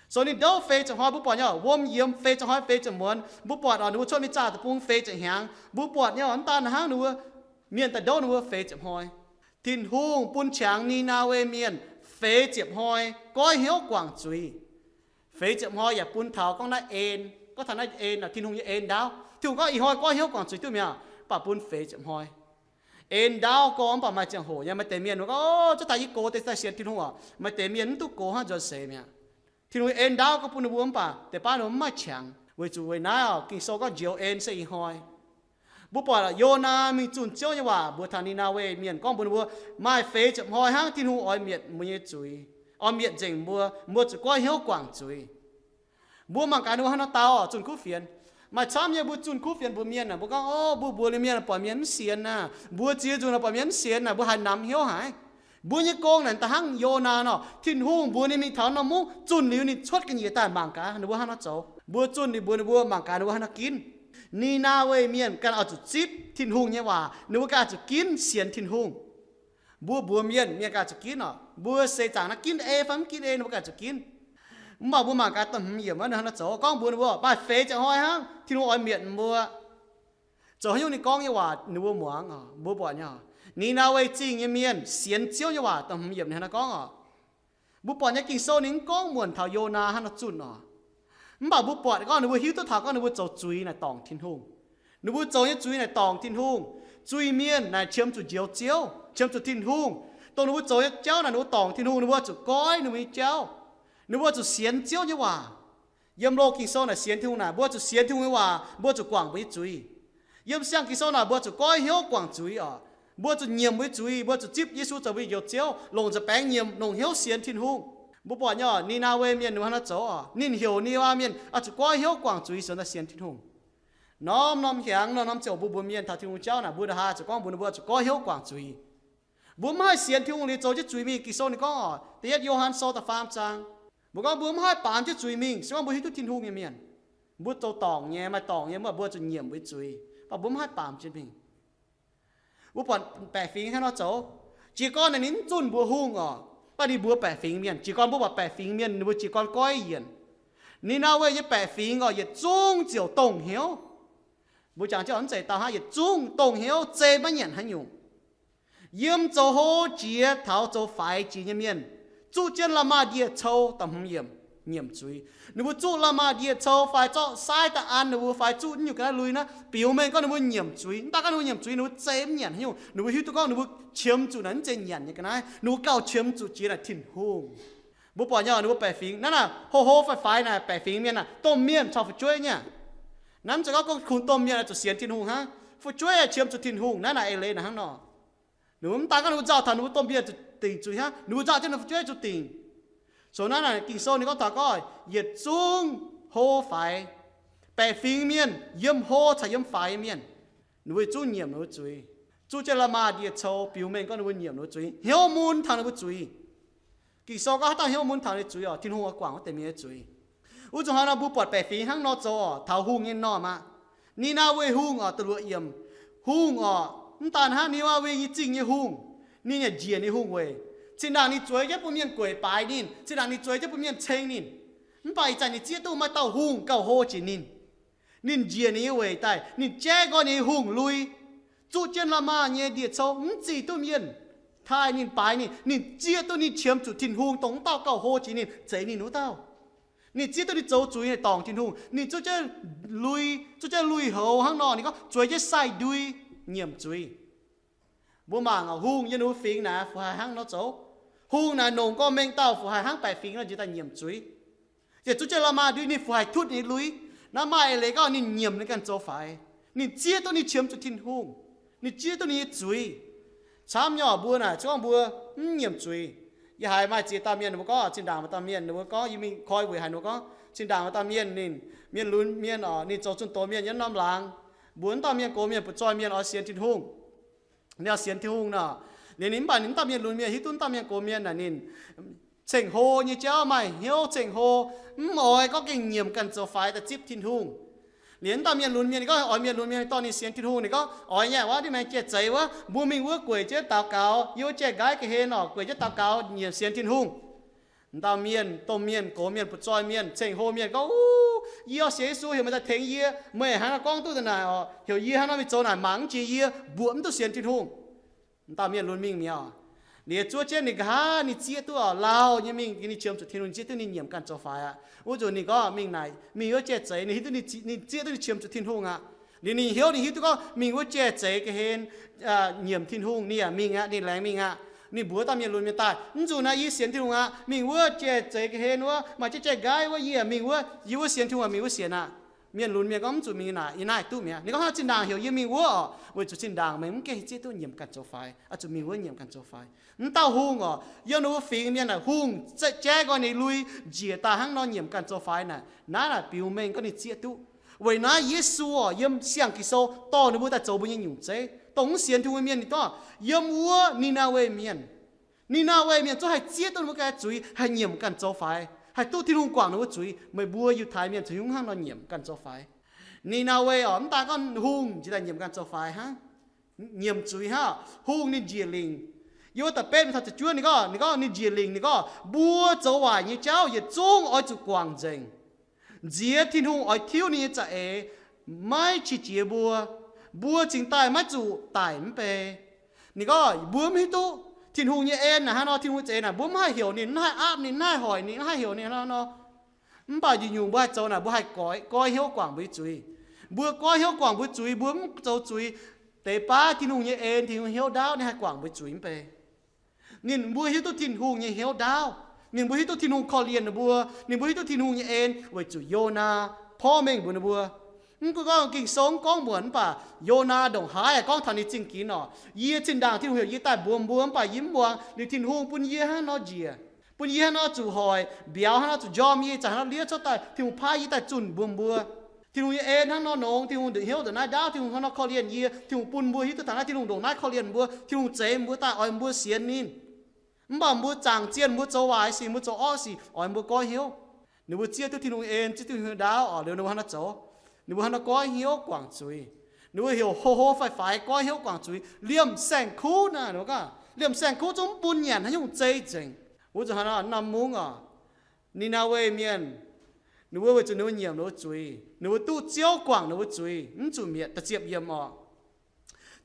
So ninh ndouv feix ziepc hnoi, mbuo buatc nyei wuom yiemx feix ziepc hnoi feix ziepc muonz, mbuo buatc orqc ninh mbuo cuotv mingh zaah deic-bung feix ziepc hnyangx. Mbuo buatc nyei orqc, mv daan hnangv ninh mbuo, mienh daaih ndouv ninh mbuo feix ziepc hnoi. Tin-Hungh bun qangx Ni^naa^we Mienh feix ziepc hnoi goiv hnyouv guangc zuiz. Feix ziepc hnoi yaac bun taux gorngv naaiv en, gorngv taux naaiv en, Tin-Hungh nyei en ndaauv. Tin-Hungh gorngv ih hnoi goiv hnyouv guangc zuiz duqv mi'aqv, mv baac bun feix ziepc hnoi. En ndaauv gorngv mv baac maaih ziangh hoc nyei, maaih deix mienh gorngv, o, zuov daaih yie gox deix daaih sienx Tin-Hungh orqc. Maaih deix mienh mv duqv gox hnangv nzuonx seix mi'aqv. Tin-Hungh en ndaauv gorngv bun ninh mbuo mv baac deix baav ninh mbuo mv maaih qangx. Weic zuqc weic naaiv orqc, Ging-Sou gorngv njoux en se ih hnoi. Mbuo buatc Yonaa mingh zunh Ziouv nyei waac mbuox taux Ni^naa^we Mienh gorngv mbuox ninh mbuo, maaih feix ziepc hnoi hnangv Tin-Hungh oix mietc mbuo nyei zuiz, oix mietc nzengc mbuo, mbuo zuqc goiv hnyouv guangc zuiz. Mbuo mangc gaax ninh mbuo hnangv nor dau orqc, zunh kuv fienx. Maaih camv nyei mbuo zunh kuv fienx mbuox mienh naaic, mbuo gorngv, O, mbuo mbuox ninh mienh buatc mienh mv sienx naaic, mbuox ziex nzunc naaic buatc mienh mv sienx naaic, mbuo haiz namx hnyouv haic. Mbuo nyei gong naaic da'hnangv Yonaa nor, Tin-Hungh mbuox ninh mingh taux norm mungv, zunh liuz ninh cuotv ga'nyiec daaih mangc gaax ninh mbuo hnangv haaix nor zoux. Mbuo zunh ninh mbuox ninh mbuo mangc gaax ninh mbuo hnangv haaix nor ginv. Ni^naa^we Mienh ganh oix zuqc zipv Tin-Hungh nyei waac, ninh mbuo ganh oix zuqc ginv sienx Tin-Hungh. Mbuo mbuox mienh, mienh ganh oix zuqc ginv oc. Mbuo seix zaangc naaiv ginv ei fai mv ginv ei, ninh mbuo ganh oix zuqc ginv. Mv baac mbuo mangc gaax da'hmz yiemc wuov ninh hnangv haaix nor zoux, gorngv mbuox ninh mbuo maaih feix ziangh hnoi hnangv Tin-Hungh oix mietc mbuo. Zoux haaix nyungc ninh gorngv nyei waac ninh mbuo muangx oc. Mbuo buatc nyei oc, Ni^naa^we Zingh nyei mienh sienx Ziouv nyei waac da'hmz yiemc ninh hnangv haaix nor gorngv oc. Mbuo buatc nyei Ging-Sou ninh mv gorngv muonc taux Yonaa hnangv nor zunh oc. Mv baac mbuo buatc gorngv ninh mbuo hiuv duqv taux gorngv ninh mbuo zoux zuiz naaic dorngc Tin-Hungh. Ninh mbuo zoux nyei zuiz naaic dorngc Tin-Hungh. Zuiz-mienh naaic qiemx zuqc njoux Ziouv, qiemx zuqc Tin-Hungh. Dongh ninh mbuo zoux nyei jauv naaic ninh mbuo dorngc Tin-Hungh, ninh mbuo zuqc goiv ninh mbuo nyei jauv. Ninh mbuo zuqc sienx Ziouv nyei waac. Yiem loz Ging-Sou naaic sienx Tin-Hungh naaic, mbuo zuqc sienx Tin-Hungh nyei waac, mbuo zuqc guangc mbuo nyei zuiz. Yiem siang Ging-Sou naaic mbuo zuqc goiv hnyouv guangc zuiz oc. Mbuo zuqc nyiemc mbuo nyei zuiz, mbuo zuqc zipv Yesu zoux mbuo nyei Njoux Ziouv, longc nza'baengx nyiemc, longc hnyouv sienx Tin-Hungh. Mbuo buatc nyei oc, Ni^naa^we Mienh ninh mbuo hnangv nor zoux oc. Ninh heuc Ni^naa^we Mienh oix zuqc goiv hnyouv guangc zuiz, sienx daaih sienx Tin-Hungh. Norm-norm hiaangx, norm-norm ziouc mbuo mbuox mienh taux Tin-Hungh jauv naaic, mbuo ndongc haaix zuqc gorngv mbuox ninh mbuo zuqc goiv hnyouv guangc zuiz. Mbuo mv haih sienx Tin-Hungh liuz zoux jienv zuiz mingh. Ging-Sou ninh gorngv oc, da'yietv Yo^han Sou da'faam zaang, mbuo gorngv mbuo mv haih baamz jienv zuiz mingh, se gorngv mbuo hiuv duqv Tin-Hungh nyei mienh. Mbuo zoux dorngc nyei, maaih dorngc nyei, mv baac mbuo zuqc nyiemc mbuo nyei zuiz, mv baac mbuo mv haih baamz jienv mingh. Mbuo buatc baeqc fingx hnangv nor zoux. Jiez gorn naaic ninh mv zunh mbuox hungh oc, mv baac ninh mbuox baeqc fingx mienh. Jiez gorn mbuo buatc baeqc fingx mienh ninh mbuo jiez gorn goiv yienc. Ni^naa^we nyei baeqc fingx oc, yietc zungv ziouc dongh hnyouv. Mbuo jangx jienv oc, mv zeiz dauh hnangv, yietc zungv dongh hnyouv, zei maiv nyanc haaix nyungc. Yiem zoux hlo jiex taux zoux faix jiex nyei mienh, zuqv jienv la'maah ndie-cou da'hmz yiemc, nyiemc zuiz. Ninh mbuo zuqv la'maah ndie-cou fai zorqv saaiv daaih an ninh mbuo fai zuqv nyungc ga'naaiv lui naaiv biux mengh gorngv ninh mbuo nyiemc zuiz. Mv daaih gorngv ninh mbuo nyiemc zuiz, ninh mbuo zei mv nyanc haaix nyungc. Ninh mbuo hiuv duqv gorngv ninh mbuo qiemx zuqc naaic mv zeiz nyanc nyei ga'naaiv, ninh mbuo gauh qiemx zuqc jiex naaic Tin-Hungh. Mbuo buatc nyei oc, ninh mbuo baeqc fingx naaiv naaic, hlo hlo fai faix naaic, baeqc fingx mienh naaic, domh mienh caux fu'jueiv nyei. Naaiv mv zeiz gorngv kungx domh mienh oix zuqc sienx Tin-Hungh hnangv. Fu'jueiv yaac qiemx zuqc Tin-Hungh. Naaiv naaic eix leiz naaic hnangv nor. Ninh mbuo mv daaih gorngv ninh mbuo nzauh taux ninh mbuo domh mienh zuqc dingc zuiz hnangv, ninh mbuo nzauh jienv ninh fu'jueiv zuqc dingc. Zoux naaiv naaic Ging-Sou ninh gorngv taux gorngv yietc zungv hlo faix, baeqc fingx mienh, yiem hlo caux yiem faix mienh, ninh mbuo yietc zungv nyiemc ninh mbuo zuiz. Zuqv jienv la'maah ndie-cou biux mengh gorngv ninh mbuo nyiemc ninh mbuo zuiz, hnyouv mun taux ninh mbuo zuiz. Ging-Sou gorngv haaix dauh hnyouv mun taux ninh zuiz oc, Tin-Hungh oix guangc wuov deix mienh nyei zuiz. Wuov zuqc hnangv nor mbuo buatc baeqc fingx hnangv nor zoux oc, taux hungh nyei normh aqv. Ni^naa^we Hungh oc, da'luoqc yiemc. Hungh oc, mv daan hnangv Ni^naa^we nyei zingh nyei hungh, ninh yaac njiec ninh hungh weic. Zinh ndaangc ninh zueiz jienv bun mienh gueic baaix ninh, zinh ndaangc ninh zueiz jienv bun mienh ceng ninh. Mv baac ih zanc ninh zieqv duqv maaih dauh hungh gauh hlo jiex ninh. Ninh njiec ninh nyei weic daaih, ninh jaiv nqoi ninh nyei hungh lui, zuqv jienv la'maah nyei ndie-cou, mv zih duqv mienh taaih ninh, baaix ninh. Ninh zieqv duqv ninh qiemx zuqc Tin-Hungh, dongh wuov dauh gauh hlo jiex ninh, zeix ninh wuov dauh. Ninh zieqv duqv ninh zoux zuiz naaic dorngc Tin-Hungh. Ninh zuqv jienv lui, zuqv jienv lui-houx hnangv nor, ninh gorngv zueiz jienv sai-ndui, nyiemc zuiz. Mbuo mangc oc, hungh yiem ninh mbuo fingx naaic fu haiz hnangv nor zoux. Hungh naaic nongc gorngv mengh dauh fu haiz hnangv baeqc fingx nor njiec daaih nyiemc zuiz. Ziouc zuqv jienv la'maah ndui, ninh fu haiz tutv ninh lui. Naaiv maaih eix leiz gorngv ninh nyiemc ninh ganh zoux faix. Ninh zieqv duqv ninh qiemx zuqc Tin-Hungh. Ninh zieqv duqv ninh nyei zuiz. Camv nyei oc, mbuo naaic se gorngv mbuo mv nyiemc zuiz. Yie haiz maaih ziex dauh mienh mbuo gorngv, zinh ndaangc maaih dauh mienh mbuo gorngv, yie mingh koi weic haic ninh mbuo gorngv, zinh ndaangc maaih dauh mienh ninh, mienh lunx mienh oc, ninh zoux zunh doz mienh yiem norm laangz, mbuox mv dauh mienh gox mienh butv-zoih mienh oix sienx Tin-Hungh. Ninh oix sienx Tin-Hungh nor, liuz ninh mv baac ninh mv dauh mienh lunx mienh hiuv duqv mv dauh mienh gox mienh naaic ninh ceng-hlo nyei jauv, maaih hnyouv ceng-hlo, mv oix gorngv gengh nyiemc ganh zoux faix daaih zipv Tin-Hungh. Liuz mv dauh mienh lunx mienh ninh gorngv oix mienh lunx mienh dorh ninh sienx Tin-Hungh. Ninh gorngv, Oix nyei aqv, wuov ndiev maengx jai-zeiz wuov, mbuo mingh wuov gueic jienv daux gaux, yiem wuov jai-nqaiv ga'hlen oc, gueic jienv daux gaux nyiemc sienx Tin-Hungh. M'dauh mienh, domh mienh, gox mienh, butv-zoih mienh, ceng-hlo mienh gorngv, Uv, yie oix sienx Yesu, heuc meih daaih tengx yie. Meih hnangv nor gorngv duqv daaih naaic oc, heuc yie hnangv nor mingh zoux naaic mangc mv jiex yie, mbuoqc mv duqv sienx Tin-Hungh. M'dauh mienh lunx mingh mi'aqv oc. Liuz zuov jienv ninh nqa'haav ninh zieqv duqv oc, lauh nyei mingh, ninh qiemx zuqc Tin-Hungh, ninh zieqv duqv ninh nyiemc ganh zoux faix aqv. Wuov nzunc ninh gorngv mingh naaic, mingh wuov jai-zeiz, ninh hiuv duqv ninh zieqv duqv ninh qiemx zuqc Tin-Hungh aqv. Liuz ninh hnyouv ninh hiuv duqv gorngv mingh wuov jai-zeiz ga'hlen nyiemc Tin-Hungh, ninh yaac mingh aqv, ninh laengz mingh aqv. Ninh mbuox dauh mienh lunx mienh daaih, Mv nzunc naaiv yie sienx Tin-Hungh aqv. Mingh wuov jai-zeiz ga'hlen wuov, maaih jienv jai-nqaiv wuov, yie yaac mingh wuov, yie wuov sienx Tin-Hungh, mingh wuov sienx aqv. Mienh lunx mienh gorngv, Mv zuqc mingh naaic, yie naaiv duqv mi'aqv. Ninh gorngv, Hnangv zinh ndaangc heuc yie mingh wuov oc, weic zuqc zinh ndaangc meih mv gaengh zieqv duqv nyiemc ganh zoux faix, oix zuqc mingh wuov nyiemc ganh zoux faix. Mv dauh hungh oc, yiem ninh mbuo fingx mienh naaic, hungh jaiv nqoi ninh lui njiec daaih hnangv nor nyiemc ganh zoux faix naaic, naaiv naaic biux mengh gorngv ninh zieqv duqv. Weic naaiv Yesu oc, yiem siang Ging-Sou dorh ninh mbuo daaih zoux mbuo nyei nyungc zeiv. Dongh mv sienx Tin-Hungh nyei mienh ninh gorngv, yiem wuov Ni^naa^we Mienh, Ni^naa^we Mienh zungv haih zieqv duqv ninh mbuo ganh zuiz, haih nyiemc ganh zoux faix, haih duqv Tin-Hungh guangc ninh mbuo zuiz. Meih mbuo Yiutai Mienh caux haaix nyungc hnangv nor nyiemc ganh zoux faix? Ni^naa^we oc, mv daaih gorngv hungh jiex daaih nyiemc ganh zoux faix hnangv, nyiemc zuiz hnangv. Hungh ninh njiec lingc. Yiem wuov da'betv mingh taux ziepc juov ninh gorngv, ninh gorngv ninh njiec lingc, ninh gorngv, mbuo zoux waaic nyei jauv yietc zungv oix zuqc guangc nzengc. Nziex Tin-Hungh oix tiuv ninh nyei za'eix, maiv qiex jiez mbuo, mbuo cingx daaih maiv zuqc daic mv bei. Ninh gorngv mbuo mv hiuv duqv Tin-Hungh nyei en naaic hnangv nor, Tin-Hungh nyei za'eix naaic mbuo mv haih heuc ninh, mv haih aapv ninh, mv haih hoic ninh, mv haih heuc ninh hnangv nor. Mv baac nyungc-nyungc mbuo haih zoux naaic, mbuo haih goiv, goiv hnyouv guangc mbuo nyei zuiz. Mbuo goiv hnyouv guangc mbuo zuiz, mbuo mv zoux zuiz, deix baav Tin-Hungh nyei en, Tin-Hungh hnyouv ndaauv ninh haih guangc mbuo zuiz mv bei. Ninh mbuo hiuv duqv Tin-Hungh nyei hnyouv ndaauv. Ninh mbuo hiuv duqv Tin-Hungh korv-lienh ninh mbuo. Ninh mbuo hiuv duqv Tin-Hungh nyei en weic zuqc Yonaa porv mengh mbuox ninh mbuo. Mv gunv gorngv Ging-Sou mv gorngv muonc mv baac Yonaa ndongc haaix gorngv taux ninh zingh ginx oc. Yie zinh ndaangc Tin-Hungh heuc yie daaih mbuox mbuo mv baac yie mv muangx. Liuz Tin-Hungh bun yie hnangv nor njiec, bun yie hnangv nor zuqc hoic, mbiauz hnangv nor zuqc njormh yie, ih zanc hnangv nor liev cuotv daaih Tin-Hungh paaiv yie daaih zunh mbuox mbuo. Tin-Hungh nyei en hnangv nor nongx, Tin-Hungh ndongc hnyouv ndongc naaiv ndaauv, Tin-Hungh hnangv nor korv-lienh yie, Tin-Hungh bun mbuo hiuv duqv taux naaiv, Tin-Hungh ndongc naaiv korv-lienh mbuo, Tin-Hungh zeix mbuo daaih oix mbuo sienx ninh. Mv baac mbuo zaangc zienh, mbuo zoux waaic sic, mbuo zoux orqv sic, oix mbuo goiv hnyouv. Ninh mbuo zieqv duqv Tin-Hungh en, zieqv duqv Tin-Hungh ndaauv oc, liuz ninh mbuo hnangv nor zoux. Ninh mbuo hnangv nor goiv hnyouv guangc zuiz. Ninh mbuo heuc hlo hlo faix-faix goiv hnyouv guangc zuiz. Liemh saeng-kuv naaic, ninh mbuo gorngv liemh saeng-kuv zungv mv bun nyanc haaix nyungc zei nzengc. Wuov zanc hnangv nor norm mungv oc, Ni^naa^we Mienh, ninh mbuo weic zuqc ninh mbuo nyiemc ninh mbuo zuiz, ninh mbuo duqv Ziouv guangc ninh mbuo zuiz, mv zuqc mietc. Da'ziepc yiemc oc.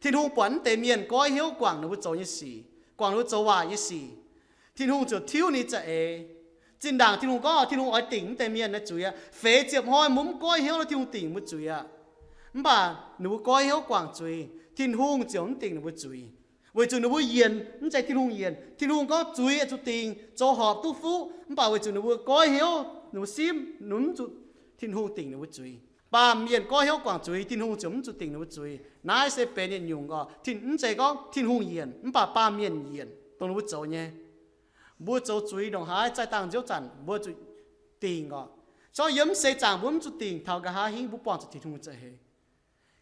Tin-Hungh buatc mv deix mienh goiv hnyouv guangc ninh mbuo zoux nyei sic, guangc ninh mbuo zoux waaic nyei sic, Tin-Hungh ziouc tiuv ninh za'eix. Zinh ndaangc Tin-Hungh gorngv Tin-Hungh oix dingc mv deix mienh nyei zuiz aqv. Feix ziepc hnoi mbuo mv goiv hnyouv nor, Tin-Hungh dingc mbuo zuiz aqv. Mv baac ninh mbuo goiv hnyouv guangc zuiz, Tin-Hungh ziouc mv dingc ninh mbuo zuiz, weic zuqc ninh mbuo yienc mv zeiz Tin-Hungh yienc. Tin-Hungh gorngv zuiz oix zuqc dingc, zoux horpc duqv fuqv, mv baac weic zuqc ninh mbuo goiv hnyouv, ninh mbuo simv, ninh mbuo mv zuqc Tin-Hungh dingc ninh mbuo zuiz. Baamh mienh goiv hnyouv guangc zuiz, Tin-Hungh ziouc mv zuqc dingc ninh mbuo zuiz. Naaiv se benx yietc nyungc oc. Tin, mv zeiz gorngv Tin-Hungh yienc, mv baac baamh mienh yienc dongh ninh mbuo zoux nyei. Mbuo zoux zuiz ndongc haaix, zaih dangh nziouv zanc mbuo zuqc dingc oc. Se gorngv yiem mv seix zaangc mbuo mv zuqc dingc, taux nqa'haav hingv mbuo buangh zuqc Tin-Hungh nyei za'eix.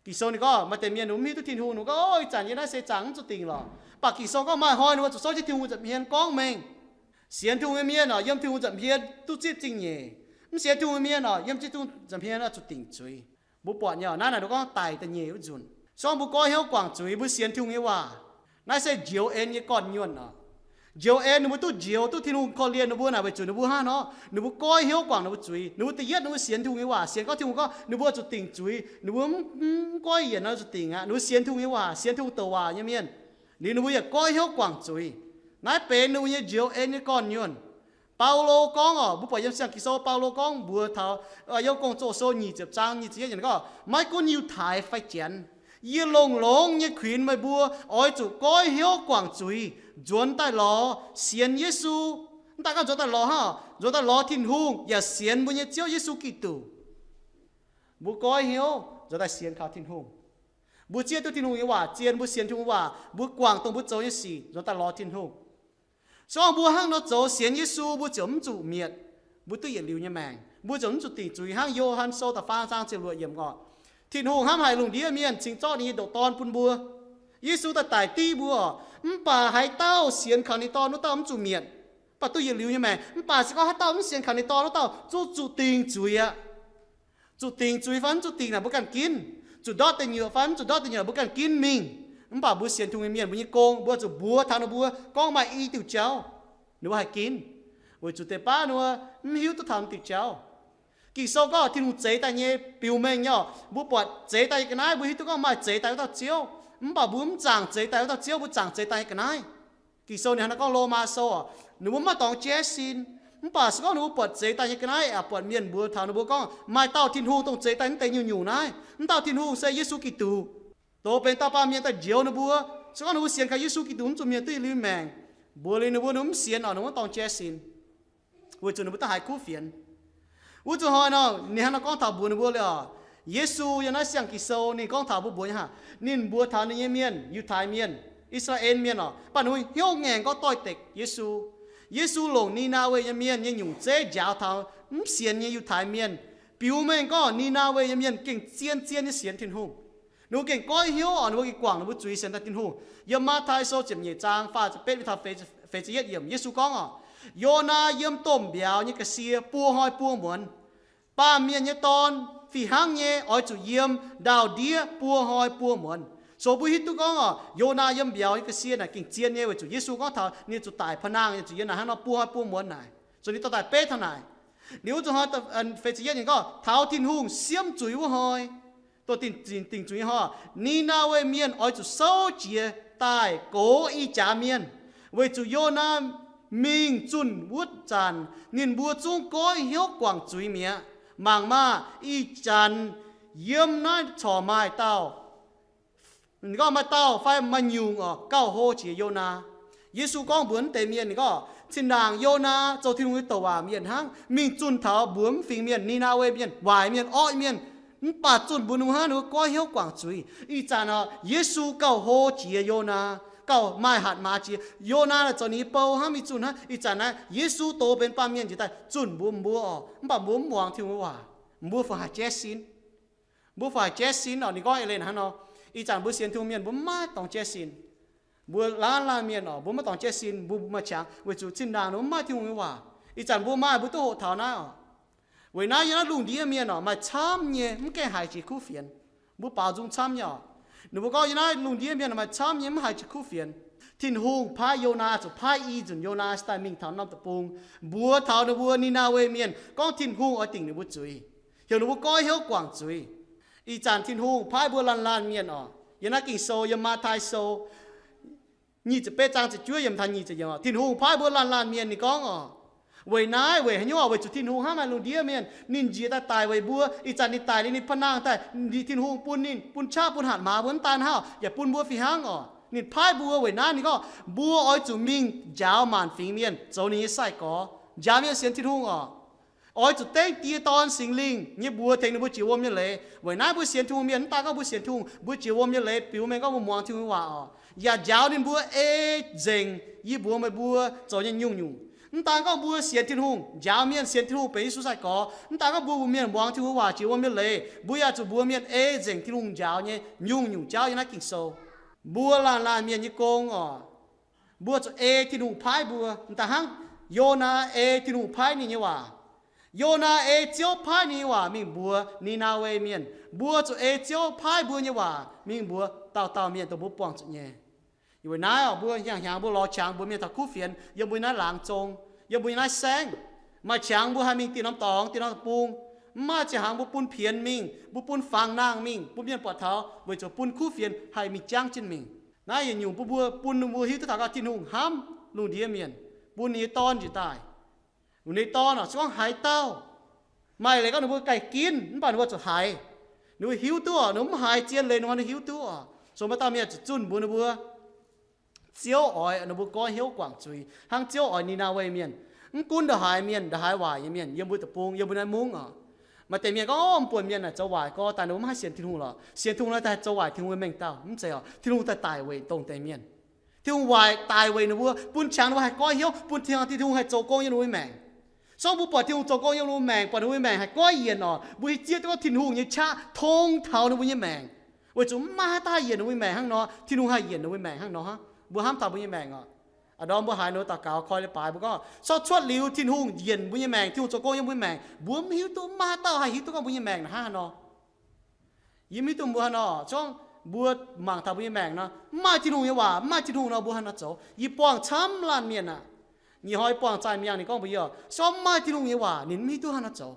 Ging-Sou ninh gorngv maaih deix mienh ninh mbuo mv hiuv duqv Tin-Hungh, ninh gorngv, o, ih zanc yie naaiv seix zaangc mv zuqc dingc lorqc. Mv baac Ging-Sou gorngv maaih hnoi ninh mbuo zuqc souv jienv Tin-Hungh nza'hmien gorngv mengh. Sienx Tin-Hungh nyei mienh oc, yiem Tin-Hungh nza'hmien duqv zipv zingh nyeic. Mv sienx Tin-Hungh nyei mienh oc, yiem Tin-Hungh nza'hmien oix zuqc dingc zuiz. Mbuo buatc nyei oc, naaiv naaic ninh gorngv daic da'nyeic wuov nzunc. Se gorngv mbuo goiv hnyouv guangc zuiz, mbuo sienx Tin-Hungh nyei waac, naaiv se njoux en nyei gorn-nyuonh oc. Njoux en, ninh mbuo duqv njoux, duqv Tin-Hungh korv-lienh ninh mbuo naaic weic zuqc ninh mbuo hnangv nor, ninh mbuo goiv hnyouv guangc ninh mbuo zuiz. Ninh mbuo da'yietv ninh mbuo sienx Tin-Hungh nyei waac, sienx gorngv Tin-Hungh gorngv ninh mbuo zuqc dingc zuiz, ninh mbuo mv, mv goiv yienc nor zuqc dingc aqv. Ninh mbuo sienx Tin-Hungh nyei waac, sienx Tin-Hungh douc waac nyei mienh. Liuz ninh mbuo yaac goiv hnyouv guangc zuiz. Naaiv benx ninh mbuo nyei njoux en nyei gorn-nyuonh. Baulo gorngv oc, mbuo buatc yiem siang Ging-Sou, Baulo gorngv mbuox taux, Yiem Gong-Zoh Sou nyic ziepc zaang nyic ziepc yietv yiemc gorngv, maiv gunv Yiutai fai Janx, yie longx-longx nyei kuinx meih mbuo oix zuqc goiv hnyouv guangc zuiz, nzuonx daaih lorz sienx Yesu. Mv daaih gorngv nzuonx daaih lorz hnangv, nzuonx daaih lorz Tin-Hungh yaac sienx mbuo nyei Ziouv Yesu Giduc. Mbuo goiv hnyouv nzuonx daaih sienx kaux Tin-Hungh. Mbuo zieqv duqv Tin-Hungh nyei waac zien, mbuo sienx Tin-Hungh waac, mbuo guangc dongh mbuo zoux nyei sic, nzuonx daaih lorz Tin-Hungh. Se gorngv mbuo hnangv nor zoux sienx Yesu, mbuo ziouc mv zuqc mietc, mbuo duqv yietc liuz nyei maengc, mbuo ziouc mv zuqc dingc zuiz. Hnangv Yo^han Sou da'faam zaang ziepc luoqc yiemc oc, Tin-Hungh hnamv haic lungh ndiev mienh cingx zorqv ninh nyei ndoqc Dorn bun mbuo. Yesu daaih daic div mbuo oc, mv baac haaix dauh sienx kaux ninh Dorn wuov dauh mv zuqc mietc, mv baac duqv yietc liuz nyei maengc. Mv baac se gorngv haaix dauh mv sienx kaux ninh Dorn wuov dauh zungv zuqc dingc zuiz aqv. Zuqc dingc zuiz fai mv zuqc dingc naaic mbuo ganh ginv. Zuqc ndortv deic nyuoqc fai mv zuqc ndortv deic nyuoqc mbuo ganh ginv mingh. Mv baac mbuo sienx Tin-Hungh nyei mienh, mbuo nyei gong, mbuo zuqc mbuox taux ninh mbuo gorngv maaih i diuh jauv, ninh mbuo haih ginv, weic zuqc deix baav ninh mbuo mv hiuv duqv taux diuh jauv. Ging-Sou gorngv Tin-Hungh zeix daaih nyei biux mengh nyei oc. Mbuo buatc zeix daaih nyei ga'naaiv, mbuo hiuv duqv gorngv maaih zeix daaih wuov dauh Ziouv. Mv baac mbuo mv zaangc zeix daaih wuov dauh Ziouv, mbuo zaangc zeix daaih nyei ga'naaiv. Ging-Sou ninh hnangv naaiv gorngv, Lomaa Sou oc, ninh mbuo mv maaih dorngx jaiv sin. Mv baac se gorngv ninh mbuo buatc zeix daaih nyei ga'naaiv, yaac buatc mienh mbuox taux ninh mbuo gorngv maaih dauh Tin-Hungh dongh zeix daaih naaiv deix nyungc-nyungc naaiv. Mv dauh Tin-Hungh se Yesu Giduc, dongh benx dauh baamh mienh daaih njoux ninh mbuo. Se gorngv ninh mbuo sienx kaux Yesu Giduc mv zuqc mietc duqv yietc liuz maengc. Mbuox liuz ninh mbuo, ninh mbuo mv sienx oc, ninh mbuo dorngx jaiv sin. Weic zuqc ninh mbuo daaih haiz kuv fienx. Wuov zuqc hnoi nor, ninh hnangv nor gorngv taux mbuox ninh mbuo liuz oc, Yesu yiem naaiv siang Ging-Sou ninh gorngv taux mbuo mbuox nyei haic. Ninh mbuox taux ninh nyei mienh, Yiutai Mienh, I^saa^laa^en Mienh oc, baac ninh mbuo hnyouv ngaengc gorngv doix-dekc Yesu. Yesu longc Ni^naa^we nyei mienh nyei nyungc zeiv njaaux taux mv sienx nyei Yiutai Mienh, Biux mengh gorngv Ni^naa^we nyei mienh gengh zien-zien nyei sienx Tin-Hungh. Ninh mbuo gengh goiv hnyouv oc, ninh mbuo gengh guangc ninh mbuo zuiz sienx daaih Tin-Hungh. Yiem Matv^tai Sou ziepc nyeic zaang faah ziepc betv mingh taux feix ziepc yietv yiemc, Yesu gorngv oc, Yonaa yiem domh mbiauz nyei ga'sie buo hnoi buo muonz. Baamh mienh nyei dorn fih hnangv nyei oix zuqc yiem ndau-ndiev buo hnoi buo muonz. So mbuo hiuv duqv gorngv oc, Yonaa yiem mbiauz nyei ga'sie naaic gengh zien nyei weic zuqc Yesu gorngv taux ninh zuqc daic pa'naangh, zuqc yiem naaic hnangv nor buo hnoi buo muonz naaic. Zoux ninh dorh daaih beiv taux naaic. Liuz wuov zuqc hnoi feix ziepc yietv ninh gorngv, taux Tin-Hungh siemv zuiz wuov hnoi, dongh dingc zuiz nyei hnoi, Ni^naa^we Mienh oix zuqc souv jiez daaih gox ih jaax mienh, weic zuqc Yonaa mingh zunh wuov zanc ninh mbuo zungv goiv hnyouv guangc zuiz mi'aqv. Mangc maah! Ih zanc yiem naaiv corc maaih dauh ninh gorngv maaih dauh fai maaih nyungc oc gauh hlo jiex Yonaa. Yesu gorngv mbuox naaiv deix mienh, ninh gorngv, zinh ndaangc Yonaa zoux Tin-Hungh nyei douc waac mienh hnangv, mingh zunh taux mbuox mv fingx mienh, Ni^naa^we Mienh, waaic mienh, orqv mienh, mv baac zunh mbuox ninh mbuo hnangv, ninh mbuo goiv hnyouv guangc zuiz. Ih zanc oc, Yesu gauh hlo jiex Yonaa, gauh maaih hatc maaz jiex. Yonaa naaic zoux ninh nyei bou hnangv, mingh zunh hnangv. Ih zanc naaiv Yesu doz benx baamh mienh njiec daaih zunh mbuox mbuo oc, mv baac mbuo mv muangx Tin-Hungh nyei waac. Mbuo fungc haih jaiv sin? Mbuo fungc haih jaiv sin oc? Ninh gorngv eix leiz hnangv nor, ih zanc mbuo sienx Tin-Hungh mienh mbuo mv maaih dorngx jaiv sin. Mbuo laanh laanh mienh oc, mbuo maiv dorngx jaiv sin, mbuo maaih qangx weic zuqc zinh ndaangc ninh mbuo mv maaih Tin-Hungh nyei waac. Ih zanc mbuo maaih, mbuo duqv hoqc taux naaiv oc. Weic naaiv yiem naaiv lungh ndiev mienh oc, maaih camv nyei mv gaengh haiz jiex kuv fienx. Mbuo baaux nzung camv nyei oc. Ninh mbuo gorngv yiem naaiv lungh ndiev mienh maaih camv nyei mv haiz jiex kuv fienx. Tin-Hungh paaiv Yonaa, zuqc paaiv i nzunc Yonaa cingx daaih mingh taux norm deic-bung, mbuox taux ninh mbuo Ni^naa^we Mienh gorngv Tin-Hungh oix dingc ninh mbuo zuiz, heuc ninh mbuo goiv hnyouv guangc zuiz. Ih zanc Tin-Hungh paaiv mbuo laanh laanh mienh oc, yiem naaiv Ging-Sou, yiem Matv^tai Sou nyic ziepc betv zaang ziepc juov yiemc taux nyic ziepc yiemc oc, Tin-Hungh paaiv mbuo laanh laanh mienh, ninh gorngv oc, weic naaiv, weic haaix nyungc oc? Weic zuqc Tin-Hungh hnamv haic lungh ndiev mienh, ninh njiec daaih daic weic mbuo. Ih zanc ninh daic liuz ninh pa'naangh daaih, Tin-Hungh bun ninh, bun qaqv, bun hatc maaz mbuo mv daan hnangv, yaac bun mbuo fih hnangv oc. Ninh paaiv mbuo weic naaiv, ninh gorngv mbuo oix zuqc mingh njaaux maanc fingx mienh zoux ninh nyei sai-gorx, njaaux mienh sienx Tin-Hungh oc. Oix zuqc dengv Die, Dorn, Singx Lingh nyei mbuox tengx ninh mbuo jiex wuom nyei leiz. Weic naaiv mbuo sienx Tin-Hungh mienh, mv daan gorngv mbuo sienx Tin-Hungh, mbuo jiex wuom nyei leiz, biux mengh gorngv mbuo muangx Tin-Hungh nyei waac oc, yaac njaaux ninh mbuo ei nzengc yie mbuox meih mbuo zoux nyei nyungc-nyungc. Mv daan gorngv mbuo sienx Tin-Hungh, njaaux mienh sienx Tin-Hungh benx Yesu sai-gorx, mv daan gorngv mbuo mbuox mienh muangx Tin-Hungh waac jiex wuom nyei leiz, mbuo yaac zuqc mbuox mienh ei nzengc Tin-Hungh njaaux nyei nyungc-nyungc jauv yiem naaiv Ging-Sou. Mbuo laanh laanh mienh nyei gong oc, mbuo zuqc ei Tin-Hungh paaiv mbuo. M'daaih hnangv Yonaa ei Tin-Hungh paaiv ninh nyei waac. Yonaa ei Ziouv paaiv ninh nyei waac mingh mbuox Ni^naa^we Mienh. Mbuo zuqc ei Ziouv paaiv mbuo nyei waac mingh mbuox dauh dauh mienh dongh mbuo buangh zuqc nyei. Weic naaiv oc, mbuo hnyangx-hnyangx mbuo lorz qangx mbuox mienh taux kuv fienx yiem mbuo nyei naaiv laangz zong, yiem mbuo nyei naaiv saengv. Maaih qangx mbuo haih mingh dieh norm dorngx, dieh norm deic-bung, mv maaih ziangh hnaangx mbuo bun pienx mingh, mbuo bun fangx nangh mingh bun mienh buatc taux, weic zuqc bun kuv fienx haih mingh jangv jienv mingh. Naaiv yietc nyungc bun mbuo, bun mbuo hiuv duqv taux gorngv Tin-Hungh hnamv lungh ndiev mienh, bun ninh nyei Dorn njiec daaih. Ninh nyei Dorn oc, se gorngv haaix dauh, maaih leiz gorngv ninh mbuo ganh ginv mv baac ninh mbuo zuqc haiz. Ninh mbuo hiuv duqv oc, ninh mbuo mv haiz zien leiz ninh mbuo hiuv duqv oc. So maaih dauh mienh zuqc zunh mbuox ninh mbuo, Ziouv oix ninh mbuo goiv hnyouv guangc zuiz hnangv Ziouv oix Ni^naa^we Mienh. Mv gunv ndongc haaix mienh, ndongc haaix waaic nyei mienh yiem mbuo deic-bung, yiem mbuo naaiv mungv oc, maaih deix mienh gorngv, Orv, mv buonc mienh naaic zoux waaic gorx daaih ninh mbuo mv haih sienx Tin-Hungh lorqc. Sienx Tin-Hungh naaiv daaih zoux waaic Tin-Hungh nyei mengh dauh. Mv zeiz oc. Tin-Hungh daaih daic weic dongh deix mienh. Tin-Hungh waaic, daic weic ninh mbuo, bun qangx ninh mbuo haih goiv hnyouv, bun Tin-Hungh haih zoux gong yiem ninh mbuo nyei maengc. Se gorngv mbuo buatc Tin-Hungh zoux gong yiem ninh mbuo maengc, buatc ninh mbuo nyei maengc haih goiv yienc oc, mbuo hiuv duqv gorngv Tin-Hungh nyei qaqv tong taux ninh mbuo nyei maengc, weic zuqc mv maaih haaix dauh haih yienc ninh mbuo nyei maengc hnangv nor. Tin-Hungh haih yienc ninh mbuo nyei maengc hnangv nor hnangv. Mbuo hnamv taux mbuo nyei maengc oc. A'ndorm mbuo haiz ninh mbuo daux gaux koi leiz-baaix, mbuo gorngv, Sortv cuotv liuz Tin-Hungh yienc mbuo nyei maengc, Tin-Hungh zoux gong yiem mbuo nyei maengc, mbuo mv hiuv duqv, mv maaih haaix dauh haih hiuv duqv gorngv mbuo nyei maengc hnangv haaix nor. Yie mv hiuv duqv mbuo haaix nor, se gorngv mbuo mangc taux mbuo nyei maengc nor, mv maaih Tin-Hungh nyei waac, mv maaih Tin-Hungh nor, mbuo haaix nor zoux? Yie buangh camv laanh mienh aqv. Nyic hnoi buangh zaih miangh ninh gorngv mbuox yie oc, se gorngv mv maaih Tin-Hungh nyei waac ninh mv hiuv duqv haaix nor zoux.